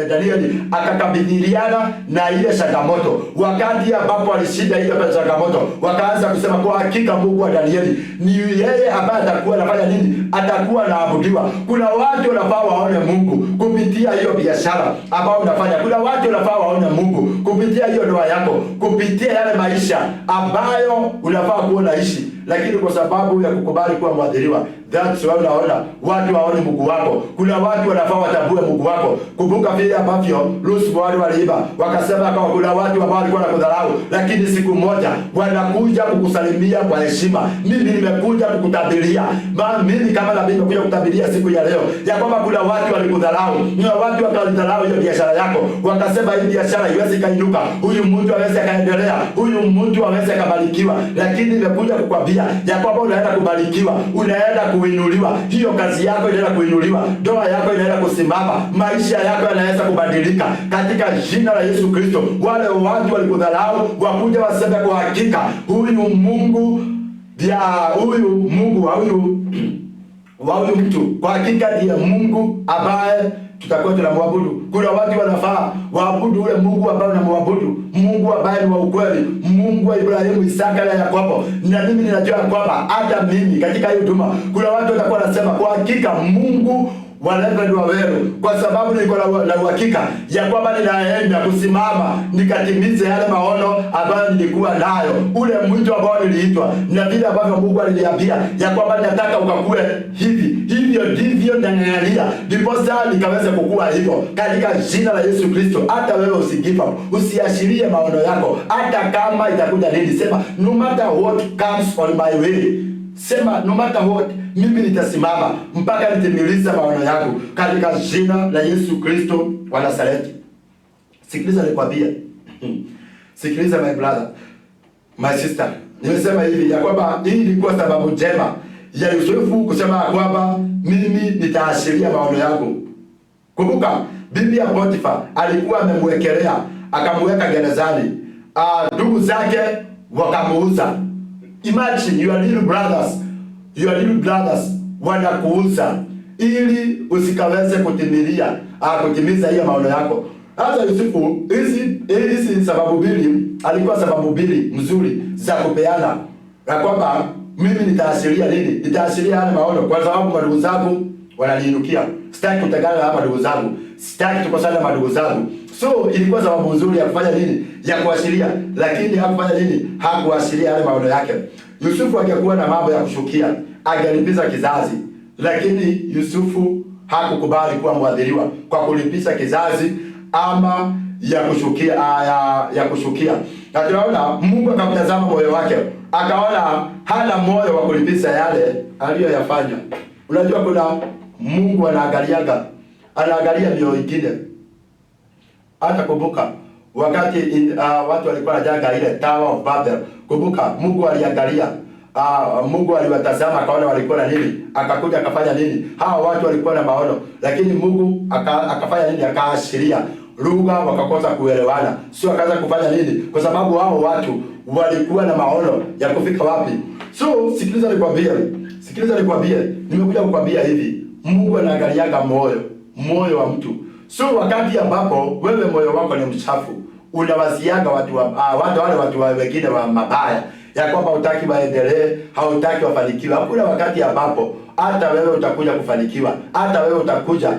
Danieli akakabidhiliana na ile changamoto. Wakati ambapo alishinda ile changamoto, wakaanza kusema kwa hakika Mungu wa Danieli ni yeye ambaye atakuwa anafanya nini? Atakuwa anaabudiwa. Kuna watu wanafaa waone Mungu kupitia hiyo biashara ambayo unafanya. Kuna watu wanafaa waone Mungu kupitia hiyo ndoa yako, kupitia yale maisha ambayo unafaa kuwa unaishi, lakini kwa sababu ya kukubali kuwa mwadhiriwa, that's why unaona watu waone Mungu wako. Kuna watu wanafaa watambue Mungu wako. Kumbuka vile ambavyo Ruth wale waliiba, wakasema kama kuna watu ambao walikuwa wanakudharau, lakini siku moja wanakuja kukusalimia kwa heshima. Mimi nimekuja kukutabiria, maana mimi kama nabii nimekuja kukutabiria siku ya leo ya kwamba kuna watu walikudharau, kuna watu wakalidharau hiyo biashara yako, wakasema hii biashara haiwezi kainuka, huyu mtu hawezi akaendelea, huyu mtu hawezi akabarikiwa, lakini nimekuja kukwambia ya kwamba unaenda kubarikiwa, unaenda kuinuliwa, hiyo kazi yako inaenda kuinuliwa, ndoa yako inaenda kusimama, maisha yako yanaweza kubadilika katika jina la Yesu Kristo. Wale watu walikudharau wakuja waseme kwa hakika huyu Mungu ya huyu Mungu wa huyu mtu kwa hakika ndiye Mungu ambaye tutakuwa tunamwabudu. Kuna watu wanafaa waabudu ule Mungu ambaye unamwabudu, Mungu ambaye ni wa ukweli, Mungu wa Ibrahimu, Isaka na Yakobo. Na mimi ninajua kwamba hata mimi katika hii huduma kuna watu watakuwa wanasema kwa hakika Mungu wa Reverend Waweru, kwa sababu niko na uhakika ya kwamba ninaenda kusimama nikatimize yale maono ambayo nilikuwa nayo, ule mwito ambao niliitwa na vile ambavyo Mungu aliniambia ya kwamba nataka ukakue hivi, hivyo ndivyo nang'ang'ania, ndiposa nikaweze kukua hivyo katika jina la Yesu Kristo. Hata wewe usigive up, usiashirie maono yako, hata kama itakuja nini. Sema no matter what comes on my way, sema no matter what, mimi nitasimama mpaka nitimilize maono yangu katika jina la Yesu Kristo wa Nazareti. Sikiliza nikwambie, sikiliza my brother, my sister, nimesema hivi ya kwamba hii ilikuwa sababu njema ya Yusufu kusema ya kwamba mimi nitaashiria maono yangu. Kumbuka bibi ya Potifa alikuwa amemwekelea akamweka gerezani, ndugu zake wakamuuza. Imagine your little brothers, your little brothers wanakuuza ili usikaweze kutimiza hiyo maono yako. Hata Yusufu, hizi hizi sababu mbili, alikuwa sababu mbili mzuri za kupeana na kwamba mimi nitaashiria nini? Nitaashiria haya maono kwa sababu madugu zangu wananiinukia. Sitaki kutengana na madugu zangu, sitaki tukosane na madugu zangu. So ilikuwa sababu nzuri ya kufanya nini? Ya kuashiria, lakini hakufanya nini? Hakuashiria yale maono yake. Yusufu angekuwa na mambo ya kushukia, angelipiza kizazi, lakini Yusufu hakukubali kuwa mwadhiriwa kwa kulipiza kizazi ama ya kushukia, ya kushukia. Na tunaona Mungu akamtazama moyo wake, akaona hana moyo wa kulipiza yale aliyoyafanya. Unajua kuna Mungu anaangaliaga, anaangalia mioyo ingine. Hata kumbuka wakati watu walikuwa wanajenga ile Tower of Babel, kumbuka Mungu aliangalia, Mungu aliwatazama akaona walikuwa na nini, akakuja akafanya nini? Hawa watu walikuwa na maono, lakini Mungu akafanya nini? Akaashiria lugha, wakakosa kuelewana, sio akaanza kufanya nini? Kwa sababu hao watu walikuwa na maono ya kufika wapi? So sikiliza nikwambie, sikiliza nikwambie, nimekuja kukwambia hivi, Mungu anaangaliaga moyo, moyo wa mtu. So wakati ambapo wewe moyo wako ni mchafu, unawaziaga watu wa, watu wale watu wa wengine wa mabaya ya kwamba hutaki waendelee, hautaki wafanikiwe. Hakuna wakati ambapo hata wewe utakuja kufanikiwa, hata wewe utakuja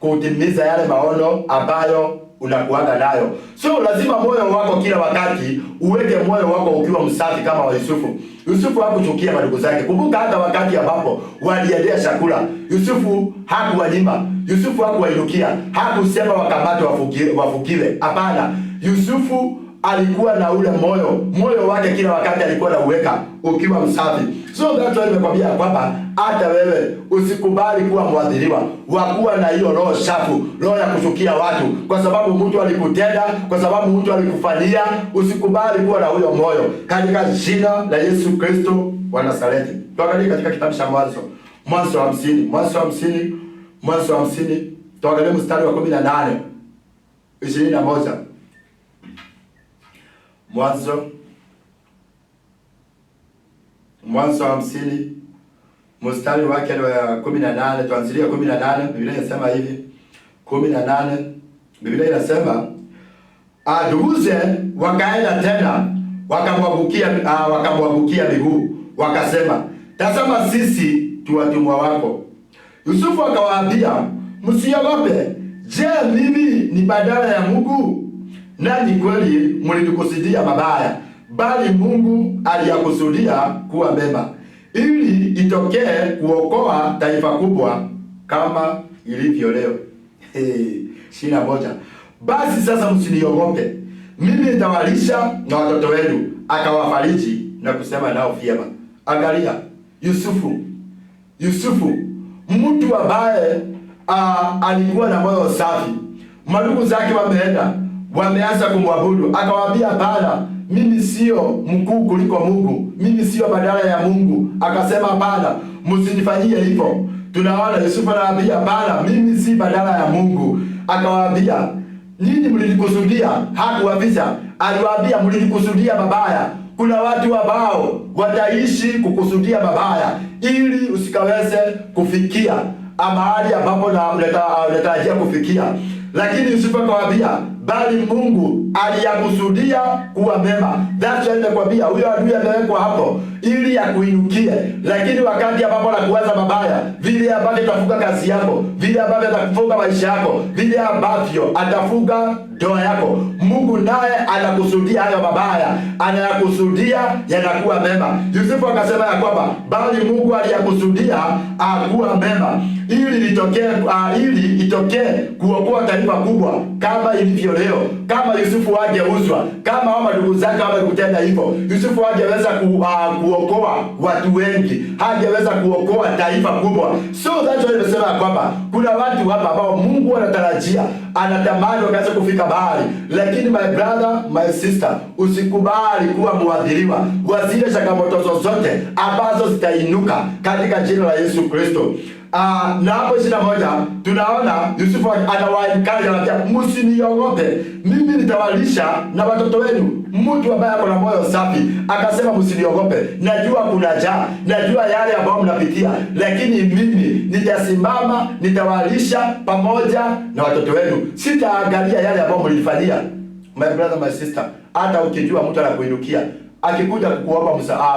kutimiza yale maono ambayo unakuaga nayo. So lazima moyo wako kila wakati uweke moyo wako ukiwa msafi kama wa Yusufu. Yusufu hakuchukia madugu zake. Kumbuka hata wakati ambapo waliendea chakula, Yusufu hakuwanyima, Yusufu hakuwainukia, hakusema wakamatwe wafukiwe. Hapana, Yusufu alikuwa na ule moyo, moyo wake kila wakati alikuwa anauweka ukiwa msafi. So that's why nimekwambia kwamba hata wewe usikubali kuwa mwadhiriwa wa kuwa na hiyo roho chafu, roho ya kuchukia watu kwa sababu mtu alikutenda, kwa sababu mtu alikufanyia. Usikubali kuwa na huyo moyo katika jina la Yesu Kristo wa Nazareti. Tuangalie katika kitabu cha Mwanzo, Mwanzo 50, Mwanzo 50, Mwanzo 50, tuangalie mstari wa 18 21. Mwanzo 50 mstari wake wa 18, tuanzilie 18. Biblia inasema hivi, 18, Biblia inasema nduguze wakaenda tena wakamwangukia miguu, wakasema, tazama sisi tu watumwa wako. Yusufu akawaambia, msiogope. Je, mimi ni badala ya Mungu? Nanyi kweli mlitukusudia mabaya, bali Mungu aliyakusudia kuwa mema, ili itokee kuokoa taifa kubwa kama ilivyo leo. Hey, 21. Basi sasa msiniogope, mimi nitawalisha na watoto wenu. Akawafariji na kusema nao vyema. Angalia Yusufu, mtu ambaye alikuwa na moyo safi. Madugu zake wameenda, wameanza kumwabudu, akawaambia hapana, mimi sio mkuu kuliko Mungu, mimi sio badala ya Mungu. Akasema hapana, msinifanyie hivyo. Tunaona Yusufu anawaambia hapana, mimi si badala ya Mungu. Akawaambia nyinyi mlilikusudia, hakuwaficha, aliwaambia mlilikusudia mabaya. Kuna watu ambao wataishi kukusudia mabaya ili usikaweze kufikia mahali ambapo na unatarajia kufikia. Lakini Yusufu akawaambia, bali Mungu aliyakusudia kuwa mema. That's why nimekwambia huyo adui amewekwa hapo ili akuinukie, lakini wakati ambapo anakuwaza mabaya, vile ambavyo atafunga kazi yako, vile ambavyo atafunga maisha yako, vile ambavyo atafunga ndoa yako, Mungu naye anakusudia hayo mabaya, anayakusudia yanakuwa mema. Yusufu akasema ya kwamba bali Mungu aliyakusudia akuwa mema ili litokee, ili itokee kuokoa taifa kubwa kama ilivyo leo. Kama Yusufu angeuzwa, kama hao ndugu zake wangekutenda hivyo, Yusufu angeweza kuokoa watu wengi, hangeweza kuokoa taifa kubwa. So that's why nimesema ya kwamba kuna watu hapa ambao Mungu anatarajia, anatamani wakaweza kufika mahali, lakini my brother, my sister, usikubali kuwa mwadhiriwa wa zile changamoto zozote ambazo zitainuka katika jina la Yesu Kristo. Na hapo 21 tunaona Yusufu anawaencourage, anawaambia msiniogope, mimi nitawalisha na watoto wenu. Mtu ambaye ako na moyo safi akasema msiniogope, najua kuna njaa, najua yale ambayo mnapitia, lakini mimi nitasimama, nitawalisha pamoja na watoto wenu, sitaangalia yale ambayo mlifanyia. My brother, my sister, hata ukijua mtu anakuinukia akikuja kukuomba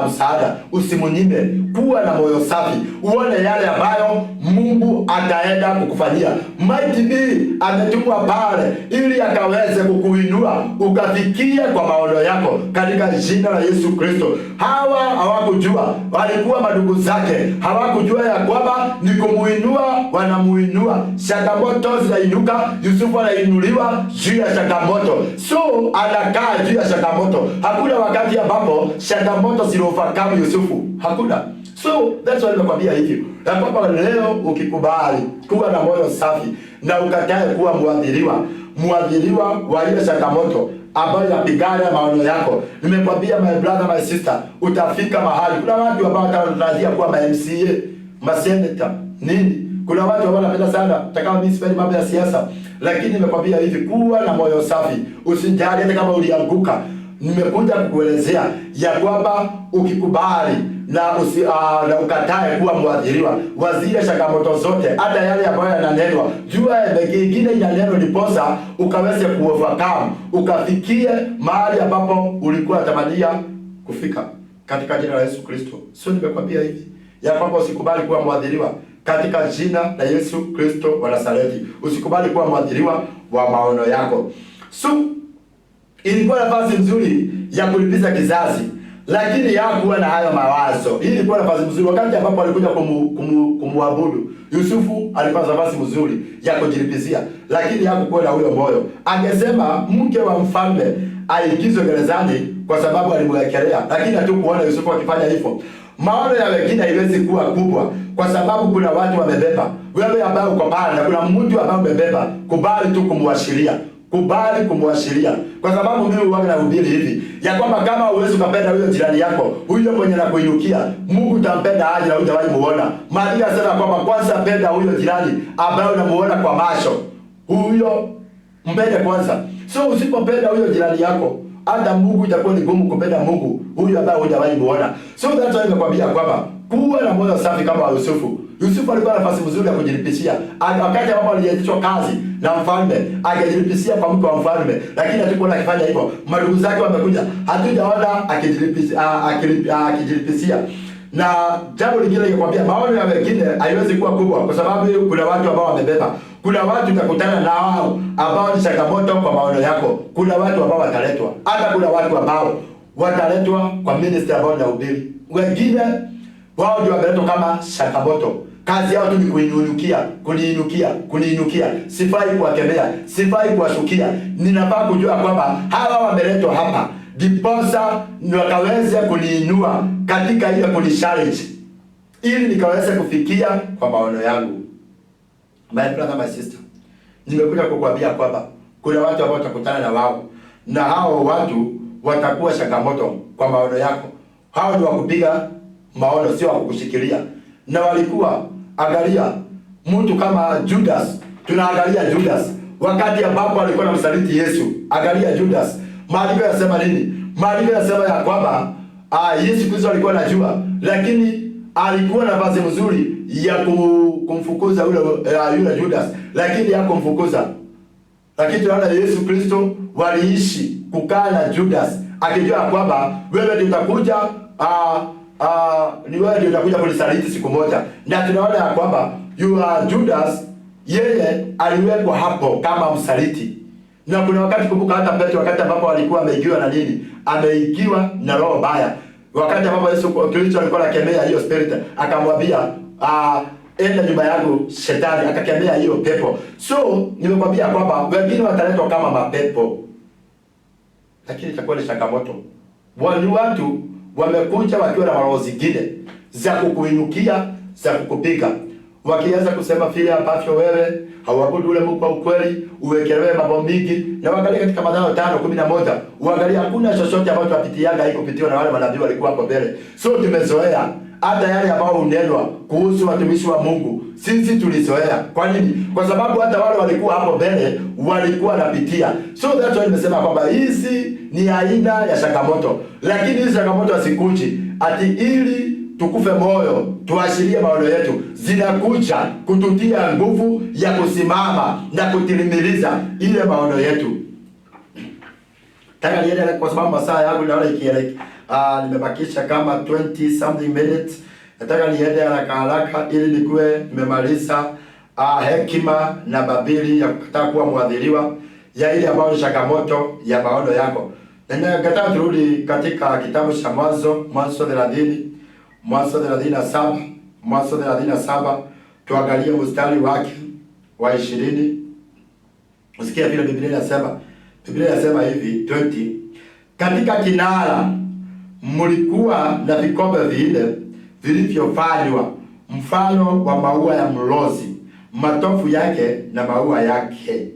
msaada, usimunyime. Kuwa na moyo safi, uone yale ambayo Mungu ataenda kukufanyia. Mighty B ametumwa pale ili akaweze kukuinua ukafikie kwa maono yako katika jina la Yesu Kristo. Hawa hawakujua, walikuwa madugu zake, hawakujua ya kwamba ni kumuinua, wanamuinua. Changamoto zinainuka, Yusufu anainuliwa juu ya changamoto, so anakaa juu ya changamoto. Hakuna wakati ambapo changamoto ziliovercome Yusufu, hakuna. So that's why nimekwambia hivi ya kwamba leo ukikubali kuwa na moyo safi na ukatae kuwa mwadhiriwa wa ile changamoto ambayo inapigana maono yako, nimekwambia my brother, my sister, utafika mahali. Kuna watu ambao wanatarajia kuwa ma MCA, ma senator, nini. Kuna watu ambao wanapenda sana, hata kama mimi sipendi mambo ya siasa, lakini nimekwambia hivi, kuwa na moyo safi, usijali hata kama ulianguka. Nimekuja kukuelezea ya kwamba ukikubali na ukatae kuwa mwadhiriwa wa zile changamoto zote, hata yale ambayo yananenwa, jua mengine inanenwa ndiposa ukaweze kuovercome, ukafikie mahali ambapo ulikuwa unatamania kufika katika jina la Yesu Kristo. Sio, nimekwambia hivi ya kwamba usikubali kuwa mwadhiriwa. katika jina la Yesu Kristo wa Nazareti. Usikubali kuwa mwathiriwa wa maono yako. So ilikuwa nafasi nzuri ya kulipiza kizazi, lakini hakuwa na hayo mawazo. Hii ilikuwa nafasi nzuri wakati ambapo alikuja kumuabudu Yusufu, alikuwa na nafasi nzuri ya kujilipizia, lakini hakukuwa na huyo moyo. Angesema mke wa mfalme aingizwe gerezani kwa sababu alimwekelea, lakini hatukuona Yusufu akifanya hivyo. Maono ya wengine haiwezi kuwa kubwa kwa sababu kuna watu wamebeba. Wewe ambaye uko pale na kuna mtu ambaye umebeba, kubali tu kumwashiria, kubali kumwashiria, kwa sababu mimi huwa nahubiri hivi ya kwamba kama huwezi ukapenda huyo jirani yako, huyo mwenye nakuinukia, Mungu utampenda aje na hujawahi muona? Maandiko yanasema kwamba kwanza penda huyo jirani ambaye unamuona kwa macho, huyo mpende kwanza. So usipopenda huyo jirani yako, hata Mungu itakuwa ni gumu kupenda Mungu huyu ambaye hujawahi muona. So that's why nimekwambia kwamba kuwa na moyo safi kama wa Yusufu. Yusufu alikuwa na nafasi nzuri ya kujilipishia. Wakati ambapo alianzishwa kazi na mfalme, angejilipishia kwa mke wa mfalme, lakini hatukuona akifanya hivyo. Madugu zake wamekuja, hatujaona akijilipishia. Na jambo lingine nikwambia, maono ya wengine haiwezi kuwa kubwa kwa sababu kuna watu ambao wamebeba. Kuna watu utakutana na wao ambao ni changamoto kwa maono yako. Kuna watu ambao wataletwa, hata kuna watu ambao wataletwa kwa ministry ambao nahubiri. Wengine wao ndio wameletwa kama changamoto. Kazi yao tu ni kuinukia, kuniinukia, kuniinukia. Sifai kuwakemea, sifai kuwashukia. Ninafaa kujua kwamba hawa wameletwa hapa ndiposa wakaweze kuniinua katika ile kunichallenge, ili nikaweze kufikia kwa maono yangu. My brother, my sister, nimekuja kukuambia kwamba kuna watu ambao utakutana na wao, na hao watu watakuwa changamoto kwa maono yako. Hao ni wakupiga maono, sio wakukushikilia. Na walikuwa, angalia mtu kama Judas, tunaangalia Judas wakati ambapo alikuwa anamsaliti Yesu. Angalia Judas, maandiko yanasema nini? Maandiko yanasema ya kwamba Yesu Kristo alikuwa anajua, lakini alikuwa na nafasi nzuri ya kumfukuza yule Judas, lakini hakumfukuza. Lakini tunaona Yesu Kristo waliishi kukaa na Judas akijua kwamba wewe ndio utakuja, ni wewe ndio utakuja kunisaliti siku moja. Na tunaona ya kwamba Judas yeye aliwekwa hapo kama msaliti. Na kuna wakati, kumbuka, hata Petro wakati ambapo alikuwa ameigiwa na nini? Ameigiwa na roho baya. Wakati ambapo Yesu Kristo alikuwa anakemea hiyo spirit, akamwambia enda nyumba yangu shetani, akakemea hiyo pepo. So nimekwambia kwamba wengine wataletwa kama mapepo, lakini itakuwa ni changamoto. Wani watu wamekuja wakiwa na maroho zingine za kukuinukia, za kukupiga, wakianza kusema vile ambavyo wewe hauabudu ule Mungu wa ukweli, uwekelewe mambo mingi. Na uangalie katika Mathayo 5:11, uangalie hakuna chochote ambacho tunapitiaga haikupitiwa na wale manabii walikuwa hapo mbele. So tumezoea hata yale ambayo unenwa kuhusu watumishi wa Mungu, sisi tulizoea. Kwa nini? Kwa sababu hata wale walikuwa hapo mbele walikuwa wanapitia. So that's why nimesema kwamba hizi ni aina ya changamoto, lakini hizi changamoto hazikuji ati ili tukufe moyo, tuashirie maono yetu. Zinakuja kututia nguvu ya kusimama na kutilimiliza ile maono yetu. Nataka niende kwa sababu masaa yangu naona ikielekea, nimebakisha kama 20 something minutes. Nataka niende haraka haraka ili nikuwe nimemaliza hekima namba mbili ya kukataa kuwa mwadhiriwa ya ile ambayo ni changamoto ya maono yako. Na nataka turudi katika kitabu cha Mwanzo, Mwanzo 30, Mwanzo 37, Mwanzo 37, tuangalie mstari wake wa 20. Usikie vile Biblia inasema. Biblia inasema hivi 20, katika kinara mlikuwa na vikombe vinne vilivyofanywa mfano wa maua ya mlozi, matofu yake na maua yake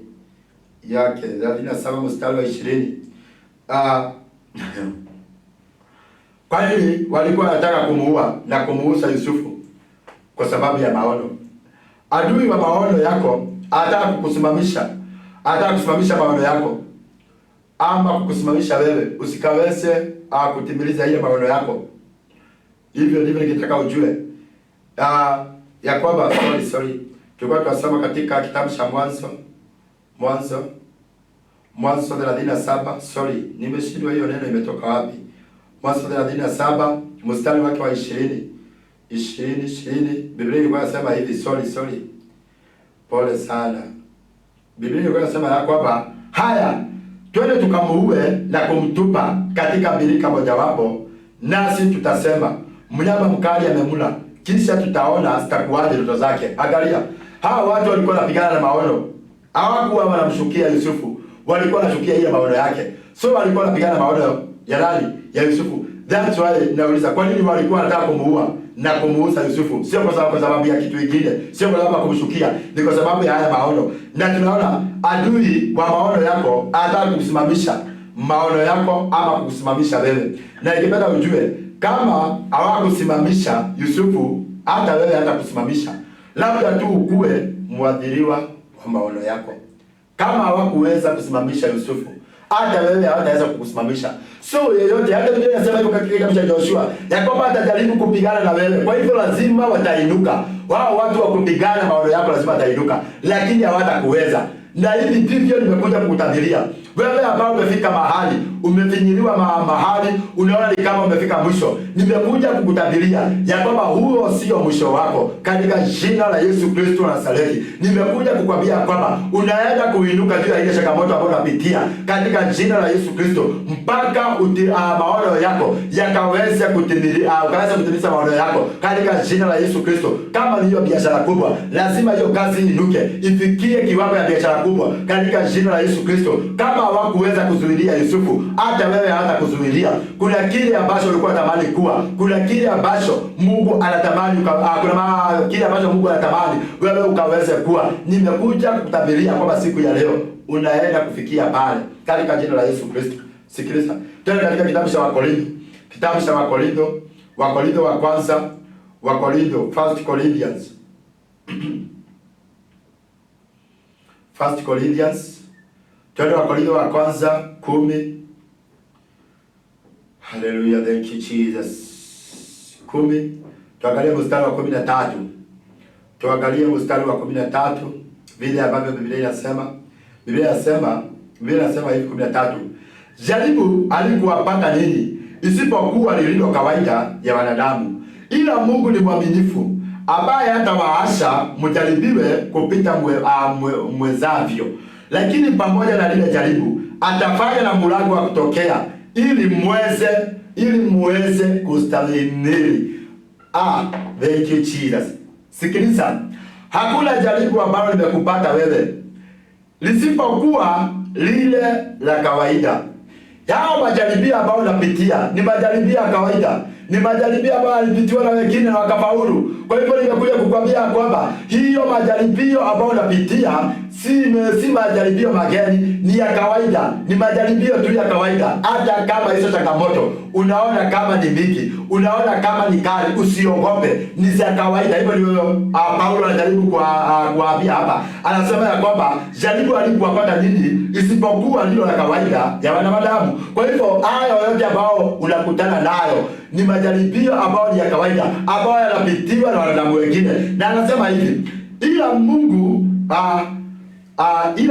yake. 37 mstari wa 20. Kwa nini walikuwa wanataka kumuua na kumuuza Yusufu? Kwa sababu ya maono. Adui wa maono yako anataka kukusimamisha, anataka kusimamisha maono yako ama kukusimamisha wewe usikaweze kutimiliza ile maono yako. Hivyo ndivyo nikitaka ujue ya kwamba sorry, tulikuwa tunasoma katika kitabu cha Mwanzo, Mwanzo 37. Sorry, nimeshindwa hiyo neno imetoka wapi? Mwanzo 37 mstari wake wa 20. 20:20, Biblia ilikuwa inasema hivi, sorry sorry, pole sana. Biblia ilikuwa inasema ya kwamba haya, twende tukamuue na kumtupa katika birika mojawapo, nasi tutasema mnyama mkali amemula, kisha tutaona zitakuwaje ndoto zake. Angalia, hawa watu walikuwa wanapigana na maono, hawakuwa wanamshukia Yusufu, walikuwa wanashukia ile maono yake. So walikuwa wanapigana na maono ya nani? Ya Yusufu. That's why nauliza kwa nini walikuwa wanataka kumuua na kumuuza Yusufu? Sio kwa sababu ya kitu kingine, sio kwa sababu ya kumshukia, ni kwa sababu ya haya maono. Na tunaona adui wa maono yako anataka kusimamisha maono yako ama kukusimamisha wewe. Na ikipenda ujue kama hawakusimamisha Yusufu, hata wewe hata kusimamisha, labda tu ukuwe mwathiriwa wa maono yako. Kama hawakuweza kusimamisha Yusufu, hata wewe hawataweza kukusimamisha. So yeyote, hata Biblia inasema hivyo katika kitabu cha Joshua ya kwamba atajaribu kupigana na wewe. Kwa hivyo lazima watainuka. Wao watu wa kupigana maono yako lazima watainuka, lakini hawatakuweza. Na hivi ndivyo nimekuja kukutabiria wewe ambao umefika mahali umefinyiliwa mahali unaona ni kama umefika mwisho. Nimekuja kukutabiria ya kwamba huo sio mwisho wako, katika jina la Yesu Kristo wa Nazareti. Nimekuja kukwambia kwamba unaenda kuinuka juu ya ile changamoto ambayo unapitia katika jina la Yesu Kristo, mpaka maono yako yakaweze kutimili, ukaweze kutimiza maono yako katika jina la Yesu Kristo. Kama ni hiyo biashara kubwa, lazima hiyo kazi inuke ifikie kiwango ya biashara kubwa katika jina la Yesu Kristo. Kama hawakuweza kuzuilia Yusufu, hata wewe hata kuzuilia. Kuna kile ambacho ulikuwa unatamani kuwa, kuna kile ambacho Mungu anatamani kuna kile ambacho Mungu anatamani wewe ukaweze kuwa. Nimekuja kukutabiria kwamba siku ya leo unaenda kufikia pale katika jina la Yesu Kristo. Sikiliza, tena katika kitabu cha Wakorintho, kitabu cha Wakorintho, Wakorintho wa kwanza, Wakorintho, First Corinthians, First Corinthians, twende Wakorintho wa kwanza 10. Hallelujah, thank you Jesus. 10, tuangalie mstari wa 13. Tuangalie mstari wa 13 vile ambavyo Biblia inasema. Biblia inasema hivi 13. Jaribu halikuwapata ninyi isipokuwa lililo kawaida ya wanadamu, ila Mungu ni mwaminifu ambaye hatawaasha mjaribiwe kupita mwezavyo, lakini pamoja na lile jaribu atafanya na mlango wa kutokea ili muweze kustahimili. Ah, thank you Jesus. Sikiliza, hakuna jaribu ambalo limekupata wewe lisipokuwa lile la kawaida. Yao majaribio ambayo unapitia ni majaribio ya kawaida, ni majaribio ambayo yalipitiwa na wengine na wakafaulu. Kwa hivyo nimekuja kukwambia kwamba hiyo majaribio ambayo unapitia si majaribio mageni, ni ya kawaida, ni majaribio tu ya kawaida. Hata kama hizo changamoto unaona kama ni mingi, unaona kama ni kali, usiogope, ni za kawaida. Hivyo ndivyo Paulo anajaribu kuambia hapa, anasema ya kwamba jaribu halikuwapata nyinyi isipokuwa lilo la kawaida ya wanadamu. Kwa hivyo haya yote ambao unakutana nayo ni majaribio ambayo ni ya kawaida, ambayo yanapitiwa na wanadamu wengine, na anasema hivi, ila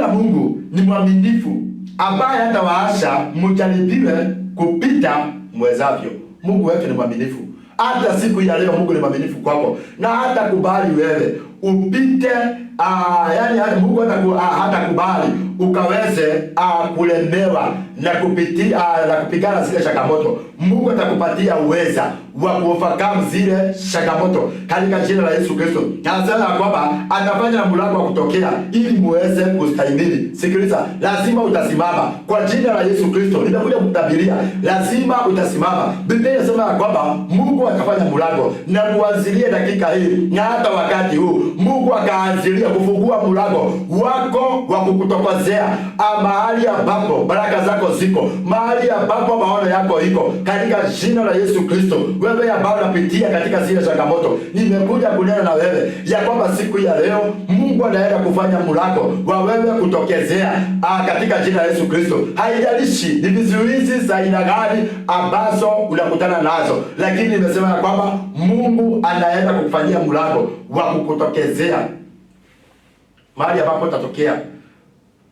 Mungu ni mwaminifu ambaye hatawaasha mjaribiwe kupita mwezavyo. Mungu wetu ni mwaminifu. Hata siku ya leo Mungu ni mwaminifu kwako na hata kubali wewe upite yani hata Mungu hatakubali ukaweze kulemewa na kupitia na kupigana zile changamoto. Mungu atakupatia uweza wa kuovercome zile changamoto katika jina la Yesu Kristo. Anasema ya kwamba atafanya na mlango wa kutokea ili muweze kustahimili. Sikiliza, lazima utasimama kwa jina la Yesu Kristo. Nimekuja kukutabiria, lazima utasimama. Biblia inasema ya kwamba Mungu atafanya mlango na kuanzilia dakika hii na hata wakati huu Mungu akaanzilia kufungua mlango wako wa kukutokozea mahali ambapo baraka zako ziko, mahali ambapo maono yako iko, katika jina la Yesu Kristo. Wewe ambao unapitia katika zile changamoto, nimekuja kunena na wewe ya kwamba siku ya leo Mungu anaenda kufanya mlango wa wewe kutokezea katika jina la Yesu Kristo. Haijalishi ni vizuizi za aina gani ambazo unakutana nazo, lakini nimesema ya kwamba Mungu anaenda kukufanyia mlango wa kukutokezea mahali ambapo utatokea,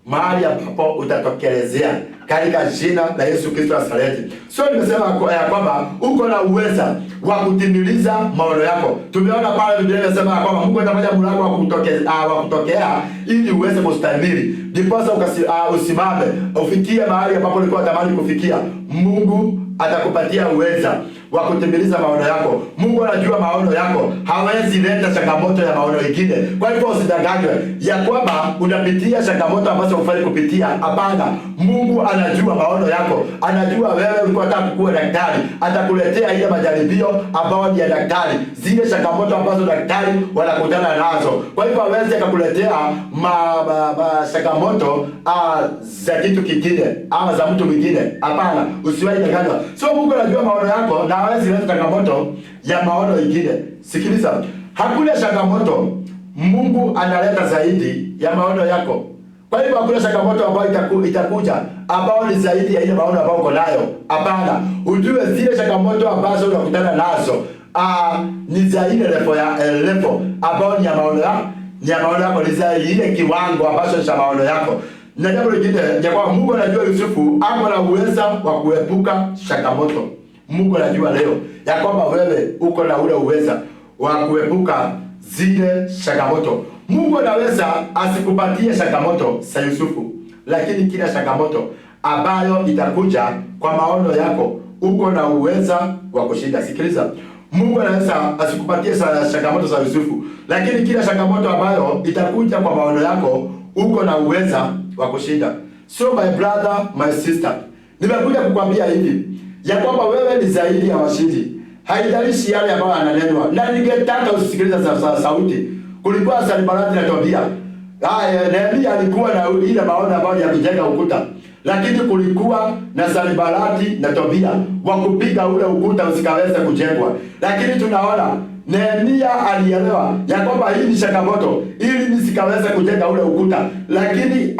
mahali ambapo utatokelezea katika jina la Yesu Kristo wa Nazareti. So nimesema ya kwamba uko na uweza. wa kutimiliza maono yako. Tumeona pale Biblia inasema ya kwamba Mungu atafanya mlango wa kutokea ili uweze kustahimili, ndiposa usimame ufikie mahali ambapo ulikuwa unatamani kufikia. Mungu atakupatia uweza wa kutimiliza maono yako. Mungu anajua maono yako, hawezi leta changamoto ya maono ingine. Kwa hivyo usidanganywe ya kwamba unapitia changamoto ambazo hufai kupitia. Hapana, Mungu anajua maono yako, anajua wewe ulikuwa unataka kuwa daktari, atakuletea ile majaribio ambayo ni ya daktari, zile changamoto ambazo daktari wanakutana nazo. Kwa hivyo hawezi akakuletea ma changamoto za kitu kingine ama za mtu mwingine. Hapana, usiwahi danganywa. So Mungu anajua maono yako na hawezi leta changamoto ya maono ingine. Sikiliza, hakuna changamoto Mungu analeta zaidi ya maono yako. Kwa hivyo hakuna changamoto ambayo itakuja ambayo ni zaidi ya ile maono ambayo uko nayo. Hapana, ujue zile changamoto ambazo unakutana nazo ni za ile level ya level ambayo ni ya maono ya ni ya maono yako, ni za ile kiwango ambacho cha maono yako. Na jambo lingine ni kwamba Mungu anajua Yusufu ako na uweza wa kuepuka changamoto. Mungu anajua leo ya kwamba wewe uko na ule uweza wa kuepuka zile changamoto. Mungu anaweza asikupatie changamoto za Yusufu, lakini kila changamoto ambayo itakuja kwa maono yako uko na uweza wa kushinda. Sikiliza, Mungu anaweza asikupatie changamoto za Yusufu, lakini kila changamoto ambayo itakuja kwa maono yako uko na uweza wa kushinda. So my brother, my sister, nimekuja kukwambia hivi ya kwamba wewe ni zaidi ya washindi. Haijalishi yale ambayo yananenwa, na ningetaka usisikilize sauti. Kulikuwa Sanibalati na Tobia. Haya, Nehemia alikuwa na ile maono ambayo ya kujenga ukuta, lakini kulikuwa na Sanibalati na Tobia wa kupiga ule ukuta usikaweze kujengwa. Lakini tunaona Nehemia alielewa ya kwamba hii ni changamoto ili nisikaweze kujenga ule ukuta, lakini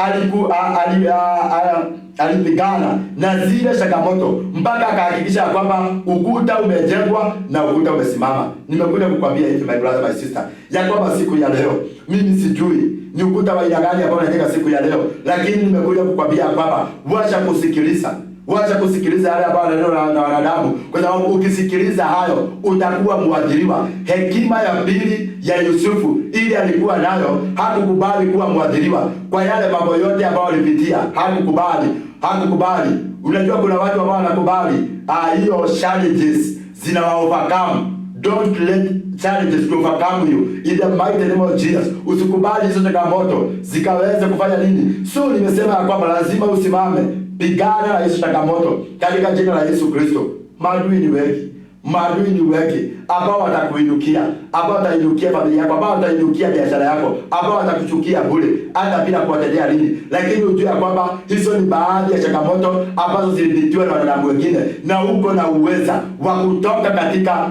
alipigana na zile changamoto mpaka akahakikisha ya kwamba ukuta umejengwa na ukuta umesimama. Nimekuja kukwambia hivi my brother, my sister, ya kwamba siku ya leo mimi sijui ni ukuta wa aina gani ambao unajenga siku ya leo, lakini nimekuja kukwambia kwamba wacha kusikiliza yale ambayo yananenwa na wanadamu, kwa sababu ukisikiliza hayo utakuwa mwadhiriwa. Hekima ya pili ya Yusufu ili alikuwa nayo, hakukubali kuwa mwadhiriwa kwa yale mambo yote ambayo alipitia, hakukubali, hakukubali. Unajua kuna watu ambao wanakubali hiyo challenges zinawa overcome. Don't let challenges to overcome you in the mighty name of Jesus. Usikubali hizo changamoto zikaweze kufanya nini? So nimesema ya kwamba lazima usimame, pigana na hizo changamoto katika jina la Yesu Kristo. Maadui ni wengi, maadui ni wengi ambao watakuinukia, ambao watainukia familia yako, ambao watainukia biashara yako, ambao watakuchukia bure hata bila kuwatendea nini. Lakini ujue ya kwamba hizo ni baadhi ya changamoto ambazo zilipitiwa na wanadamu wengine, na uko na uweza wa kutoka katika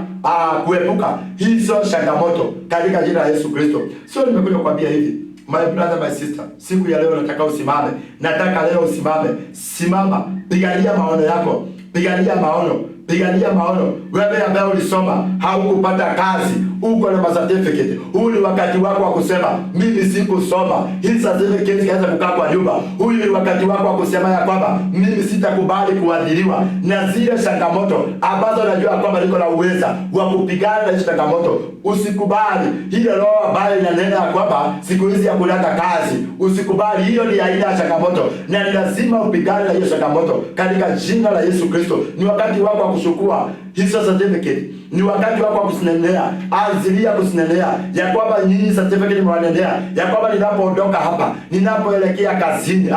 kuepuka hizo changamoto katika jina la Yesu Kristo. So nimekuja kukwambia hivi, my brother, my sister, siku ya leo nataka usimame, nataka leo usimame. Simama, pigania maono yako, pigania maono, pigania maono. Wewe ambaye ulisoma haukupata kazi, uko na certificate, huu ni wakati wako wa kusema mimi sikusoma, hii certificate ikaanza kukaa kwa nyumba. Huyu ni wakati wako wa kusema ya kwamba mimi sitakubali kuadhiriwa na zile changamoto ambazo najua kwamba niko na uweza wa kupigana na hizo changamoto. Usikubali ile roho ambayo inanena ya kwamba siku hizi hakunanga kazi. Usikubali, hiyo ni aina ya changamoto na ni lazima upigane na hiyo changamoto katika jina la Yesu Kristo. Ni wakati wako wa kuchukua hizo certificate, ni wakati wako wa kuzinenea. Anzilia kuzinenea ya kwamba nyinyi certificate mwanenea ya kwamba ninapoondoka hapa, ninapoelekea kazini,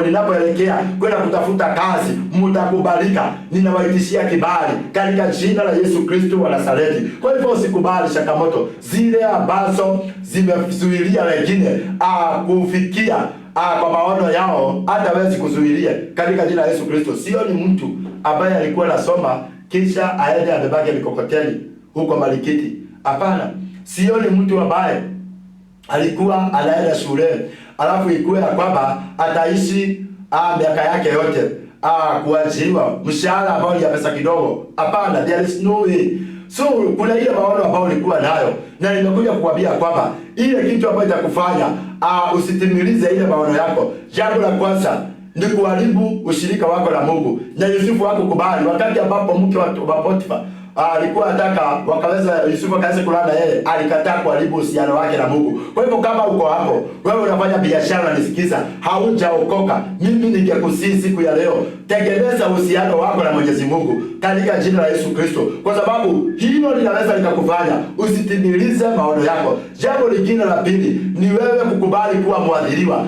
ninapoelekea kwenda kutafuta kazi, mtakubalika. Ninawaitishia kibali katika jina la Yesu Kristo wa Nazareti. Kwa hivyo usikubali changamoto zile ambazo zimezuilia wengine kufikia kwa maono yao, hata hawezi kuzuilia katika jina la Yesu Kristo. Sio ni mtu ambaye alikuwa anasoma kisha aende abebake mikokoteni huko Malikiti. Hapana, sio ni mtu ambaye alikuwa anaenda shule alafu ikuwe ya kwamba ataishi miaka yake yote kuajiriwa mshahara ambao ni ya pesa kidogo. Hapana, there is no way. So kuna ile maono ambayo ulikuwa nayo, na nimekuja kukwambia kwamba ile kitu ambayo itakufanya usitimilize ile maono yako, jambo la kwanza ni kuharibu ushirika wako na Mungu. Na Yusufu hakukubali wakati ambapo mke wa Potifa Alikuwa anataka wakaweza Yusufu akaweza kulala na yeye, alikataa kuharibu uhusiano wake na Mungu. Kwa hivyo kama uko hapo, wewe unafanya biashara unanisikiza, haujaokoka, mimi ningekusihi siku ya leo, tengeneza uhusiano wako na Mwenyezi Mungu katika jina la Yesu Kristo, kwa sababu hilo linaweza likakufanya usitimilize maono yako. Jambo lingine la pili ni wewe kukubali kuwa mwadhiriwa.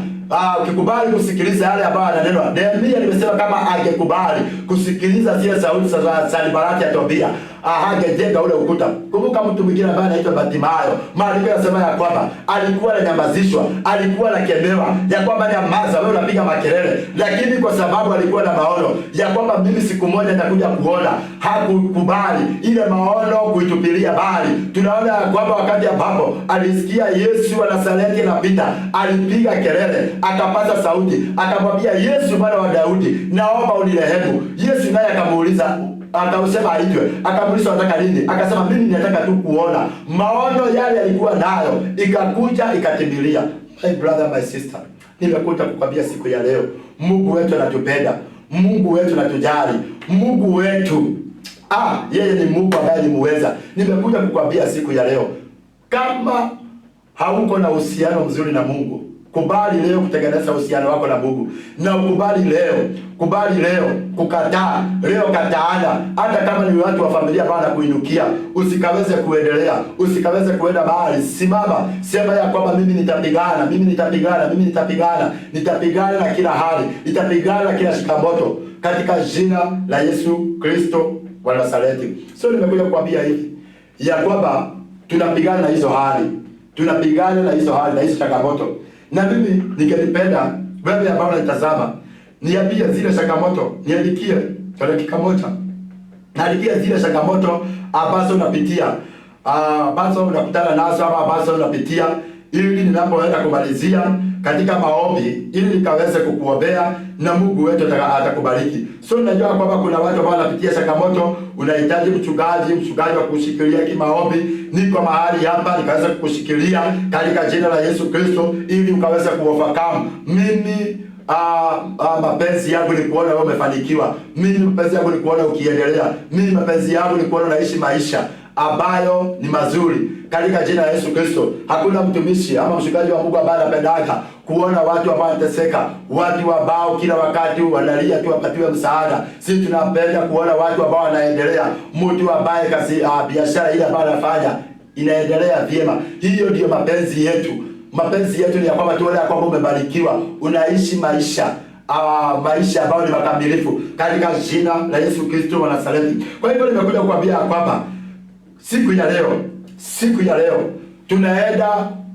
Ukikubali kusikiliza yale ambayo ananenwa. Nehemia nimesema kama angekubali kusikiliza zile sauti za Sanbalati ya Tobia, hangejenga ule ukuta. Kumbuka mtu mwingine ambaye anaitwa Bartimayo, maandiko yanasema ya kwamba alikuwa ananyamazishwa, alikuwa anakemewa ya kwamba nyamaza, wewe unapiga makelele, lakini kwa sababu alikuwa na maono ya kwamba mimi siku moja nitakuja kuona, hakukubali ile maono kuitupilia bali. Tunaona ya kwamba wakati ambapo alisikia Yesu wa Nazareti anapita, alipiga kelele, akapaza sauti, akamwambia Yesu, mwana wa Daudi, naomba unirehemu. Yesu naye akamuuliza, akausema aitwe, akamuuliza unataka nini? Akasema mimi ninataka tu kuona. Maono yale alikuwa nayo ikakuja ikatimilia. My brother, my sister, nimekuja kukwambia siku ya leo, Mungu wetu anatupenda, Mungu wetu anatujali, Mungu wetu yeye ni Mungu ambaye ni muweza. Nimekuja kukwambia siku ya leo, kama hauko na uhusiano mzuri na Mungu, kubali leo kutengeneza uhusiano wako na Mungu, na ukubali leo, kubali leo kukataa leo, kataana hata kama ni watu wa familia ambao wanakuinukia, usikaweze kuendelea, usikaweze kuenda mahali. Simama, sema ya kwamba mimi nitapigana, mimi nitapigana, mimi nitapigana, nitapigana na kila hali, nitapigana na kila shikamoto katika jina la Yesu Kristo wa Nazareti. So nimekuja kukwambia hivi ya kwamba tunapigana na hizo hali, tunapigana na hizo hali na hizo changamoto. Na mimi ningelipenda wewe ambao unanitazama, niambie zile changamoto, niandikie kwa dakika moja, niandikie zile changamoto ambazo unapitia, ambazo unakutana nazo ama ambazo unapitia, ili ninapoenda kumalizia katika maombi, ili nikaweze kukuombea na Mungu wetu atakubariki. So ninajua kwamba kuna watu ambao wanapitia changamoto, unahitaji mchungaji, mchungaji wa kushikilia kimaombi. Niko mahali hapa nikaweza kukushikilia katika jina la Yesu Kristo, ili ukaweze kuovercome. Mimi mapenzi yangu ni kuona wewe umefanikiwa. Mimi mapenzi yangu ni kuona ukiendelea. Mimi mapenzi yangu ni kuona unaishi maisha ambayo ni mazuri katika jina la Yesu Kristo. Hakuna mtumishi ama mchungaji wa Mungu ambaye anapendaga kuona watu ambao wanateseka, watu ambao kila wakati wanalia tu wapatiwe msaada. Sisi tunapenda kuona watu ambao wanaendelea, mtu ambaye kazi, biashara ile ambayo anafanya inaendelea vyema. Hiyo ndiyo mapenzi yetu. Mapenzi yetu ni ya kwamba tuone ya kwamba umebarikiwa, unaishi maisha maisha ambayo ni makamilifu katika jina la Yesu Kristo wa Nazareti. Kwa hivyo nimekuja kukwambia kwamba siku ya leo, siku ya leo tunaenda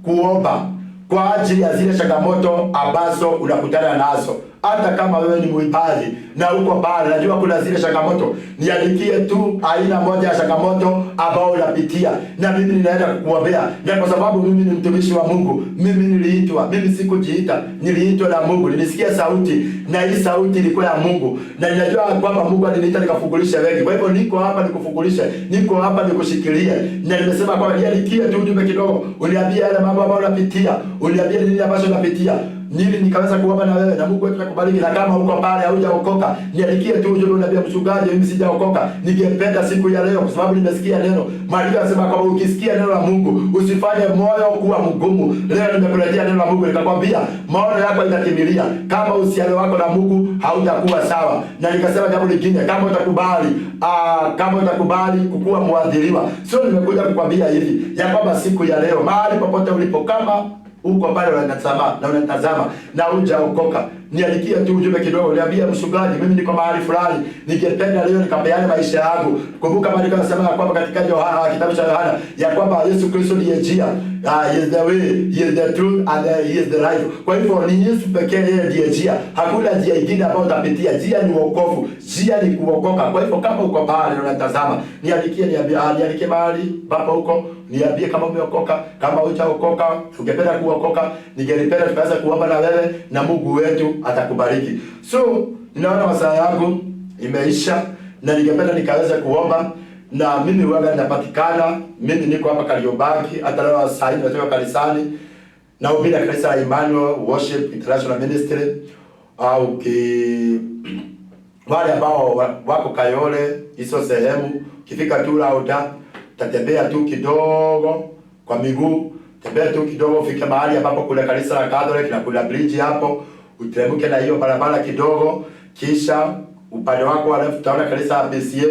kuomba kwa ajili ya zile changamoto ambazo unakutana nazo. Hata kama wewe ni mwimbaji na uko pale, najua kuna zile changamoto, niandikie tu aina moja ya changamoto ambao unapitia, na mimi ninaenda kukuombea. Na kwa sababu mimi ni mtumishi wa Mungu, mimi niliitwa, mimi sikujiita, niliitwa na Mungu, nilisikia sauti, na hii sauti ilikuwa ya Mungu, na ninajua kwamba Mungu aliniita nikafungulishe wengi. Kwa hivyo niko hapa nikufungulishe, niko hapa nikushikilie, na nimesema kwamba niandikie tu ujumbe kidogo, uniambie yale mambo ambayo unapitia, uniambie nini ambacho unapitia, nili nikaweza kuomba na wewe na Mungu wetu atakubariki. Na kama uko pale haujaokoka, niandikie tu ujumbe, uniambie mchungaji, mimi sijaokoka, ningependa siku ya leo, kwa sababu nimesikia neno. Maandiko yanasema kwamba ukisikia neno la Mungu usifanye moyo kuwa mgumu. Leo nimekuletea neno la Mungu nikakwambia maono yako itatimilia kama uhusiano wako na Mungu hautakuwa sawa. Na nikasema jambo lingine, kama utakubali, kama utakubali kukuwa mwadhiriwa. Sio, nimekuja kukwambia hivi ya kwamba siku ya leo mahali popote ulipo, kama uko pale unanitazama na unanitazama na hujaokoka, niandikie tu ujumbe kidogo, niambie mchungaji, mimi niko mahali fulani, ningependa leo nikapeane maisha yangu. Kumbuka maandiko yanasema ya kwamba katika Yohana, kitabu cha Yohana, ya kwamba Yesu Kristo ndiye njia, he is the way, he is the truth and he is the life. Kwa hivyo ni Yesu pekee, yeye ndiye njia, hakuna njia ingine ambayo utapitia. Njia ni wokovu, njia ni kuokoka. Kwa hivyo kama uko pale na unatazama, niandikie, niambie, niandikie mahali ambapo uko, niambie kama umeokoka, kama hujaokoka, ungependa kuokoka, ningelipenda tukaweza kuomba na wewe na Mungu wetu atakubariki. So ninaona masaa yangu imeisha na ningependa nikaweza kuomba, na mimi huwaga ninapatikana, mimi niko hapa Kariobangi, hata leo saa hii nimetoka kanisani na ubiri kanisa la Emmanuel Worship International Ministry, au Wale ambao wako Kayole, hizo sehemu, ukifika tu Lauda, utatembea tu kidogo kwa miguu, tembea tu kidogo ufike mahali ambapo kuna kanisa la Catholic na kuna bridge hapo, uteremke na hiyo barabara kidogo, kisha upande wako wa left utaona kanisa la PCA,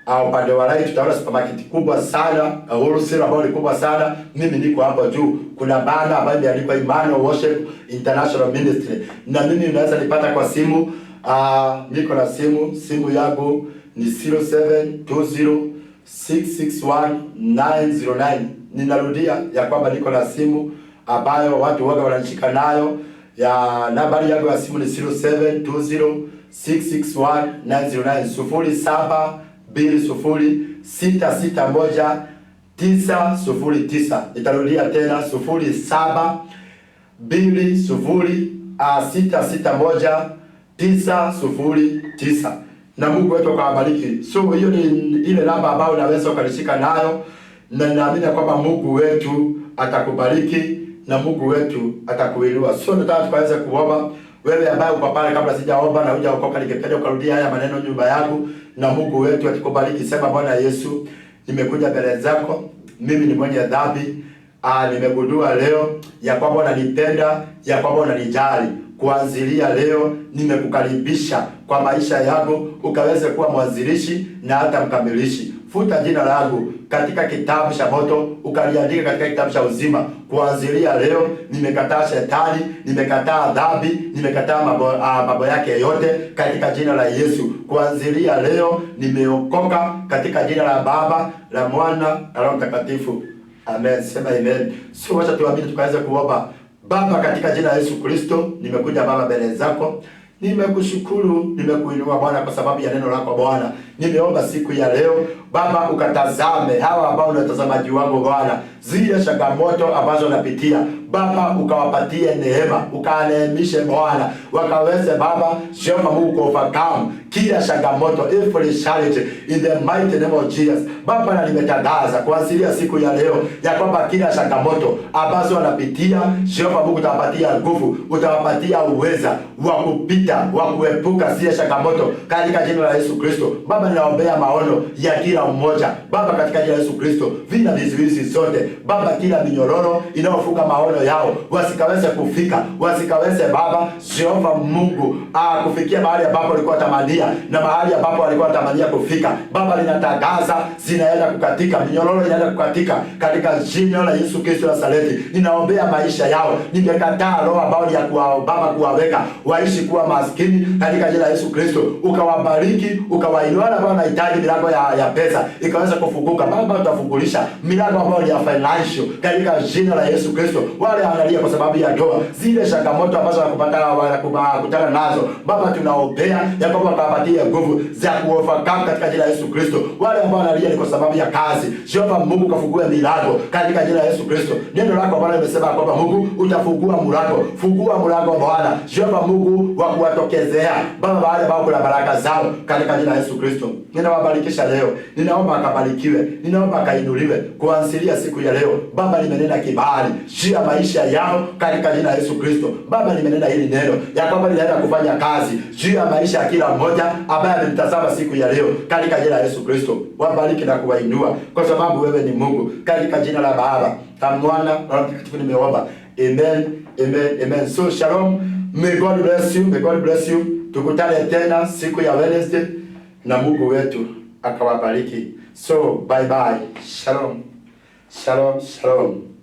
au upande wa right utaona supermarket kubwa sana, wholesale ambayo ni kubwa sana. Mimi niko hapo juu, kuna banner ambayo imeandikwa Emmanuel Worship International Ministry, na mimi unaweza nipata kwa simu. Niko na simu, simu yangu ni 0720 661 909. Ninarudia ya kwamba niko na simu ambayo watu waga wananishika nayo, ya nambari yangu ya simu ni 0720 661 909, 0720 661 909. Nitarudia tena, 0720 661 909, na Mungu wetu akawabariki. So hiyo ni ile namba ambayo unaweza ukanishika nayo, na ninaamini kwamba Mungu wetu atakubariki na Mungu wetu atakuinua. So nataka tukaweze kuomba. Wewe ambaye uko pale, kabla sijaomba na hujaokoka, ningependa ukarudia haya maneno nyuma yangu, na Mungu wetu atakubariki. Sema, "Bwana Yesu, nimekuja mbele zako, mimi ni mwenye dhambi. Nimegundua leo ya kwamba unanipenda, ya kwamba unanijali. Kuanzilia leo nimekukaribisha kwa maisha yangu, ukaweze kuwa mwanzilishi na hata mkamilishi. Futa jina langu katika kitabu cha moto, ukaliandika katika kitabu cha uzima. Kuanzilia leo nimekataa shetani, nimekataa dhambi, nimekataa mambo yake yote katika jina la Yesu. Kuanzilia leo nimeokoka katika jina la Baba, la Mwana na Roho Mtakatifu. Amen." Sema amen. So wacha tuamini tukaweza kuomba. Baba, katika jina la Yesu Kristo, nimekuja Baba mbele zako. Nimekushukuru, nimekuinua Bwana kwa sababu ya neno lako Bwana. Nimeomba siku ya leo Baba ukatazame hawa ambao ni watazamaji wangu Bwana, zile changamoto ambazo napitia Baba, ukawapatie neema, ukaneemishe Bwana, wakaweze Baba Jehova Mungu ku overcome kila changamoto, every challenge in the mighty name of Jesus. Baba, na nimetangaza kuanzia siku ya leo ya kwamba kila changamoto ambazo wanapitia, Jehova Mungu utawapatia nguvu, utawapatia uweza wa kupita, wa kuepuka zile changamoto katika jina la Yesu Kristo. Baba, ninaombea maono ya kila mmoja Baba, katika jina la Yesu Kristo, vina vizuizi zote Baba, kila minyororo inayofunga maono yao wasikaweze kufika, wasikaweze Baba Jehova Mungu kufikia mahali ambapo walikuwa tamania na mahali ambapo walikuwa tamania kufika. Baba, ninatangaza zinaenda kukatika, minyororo inaenda kukatika katika jina la Yesu Kristo Nazareti. Ninaombea maisha yao, nimekataa roho ambao ni ya kuwa, Baba kuwaweka waishi kuwa maskini katika jina la Yesu Kristo, ukawabariki ukawainua. Wale ambao wanahitaji milango ya pesa ikaweza kufunguka, Baba utafungulisha milango ambayo ni ya financial katika jina la Yesu Kristo. Wale wanalia kwa sababu ya ndoa, zile changamoto ambazo wanakutana nazo Baba, tunaombea ya kwamba wakawapatie nguvu za kuovercome katika jina la Yesu Kristo. Wale ambao wanalia ni kwa sababu ya kazi, Jehova Mungu kafungue milango katika jina la Yesu Kristo. Neno lako Bwana limesema kwamba Mungu utafungua mlango, fungua mlango Bwana Jehova Mungu wa kuwatokezea Baba wale ambao kuna baraka zao katika jina la Yesu Kristo. Ninawabarikisha leo, ninaomba akabarikiwe, ninaomba akainuliwe kuanzia siku ya leo. Baba, nimenena kibali juu ya maisha yao katika jina la Yesu Kristo. Baba, nimenena hili neno ya kwamba linaenda kufanya kazi juu ya maisha ya kila mmoja ambaye amenitazama siku ya leo katika jina la Yesu Kristo. Wabariki na kuwainua kwa sababu wewe ni Mungu. Katika jina la Baba na Mwana na Roho Mtakatifu nimeomba. Amen, amen, amen. So shalom. May God bless you. May God bless you. Tukutane tena siku ya Wednesday na Mungu wetu akawabariki. So bye bye. Shalom. Shalom, shalom.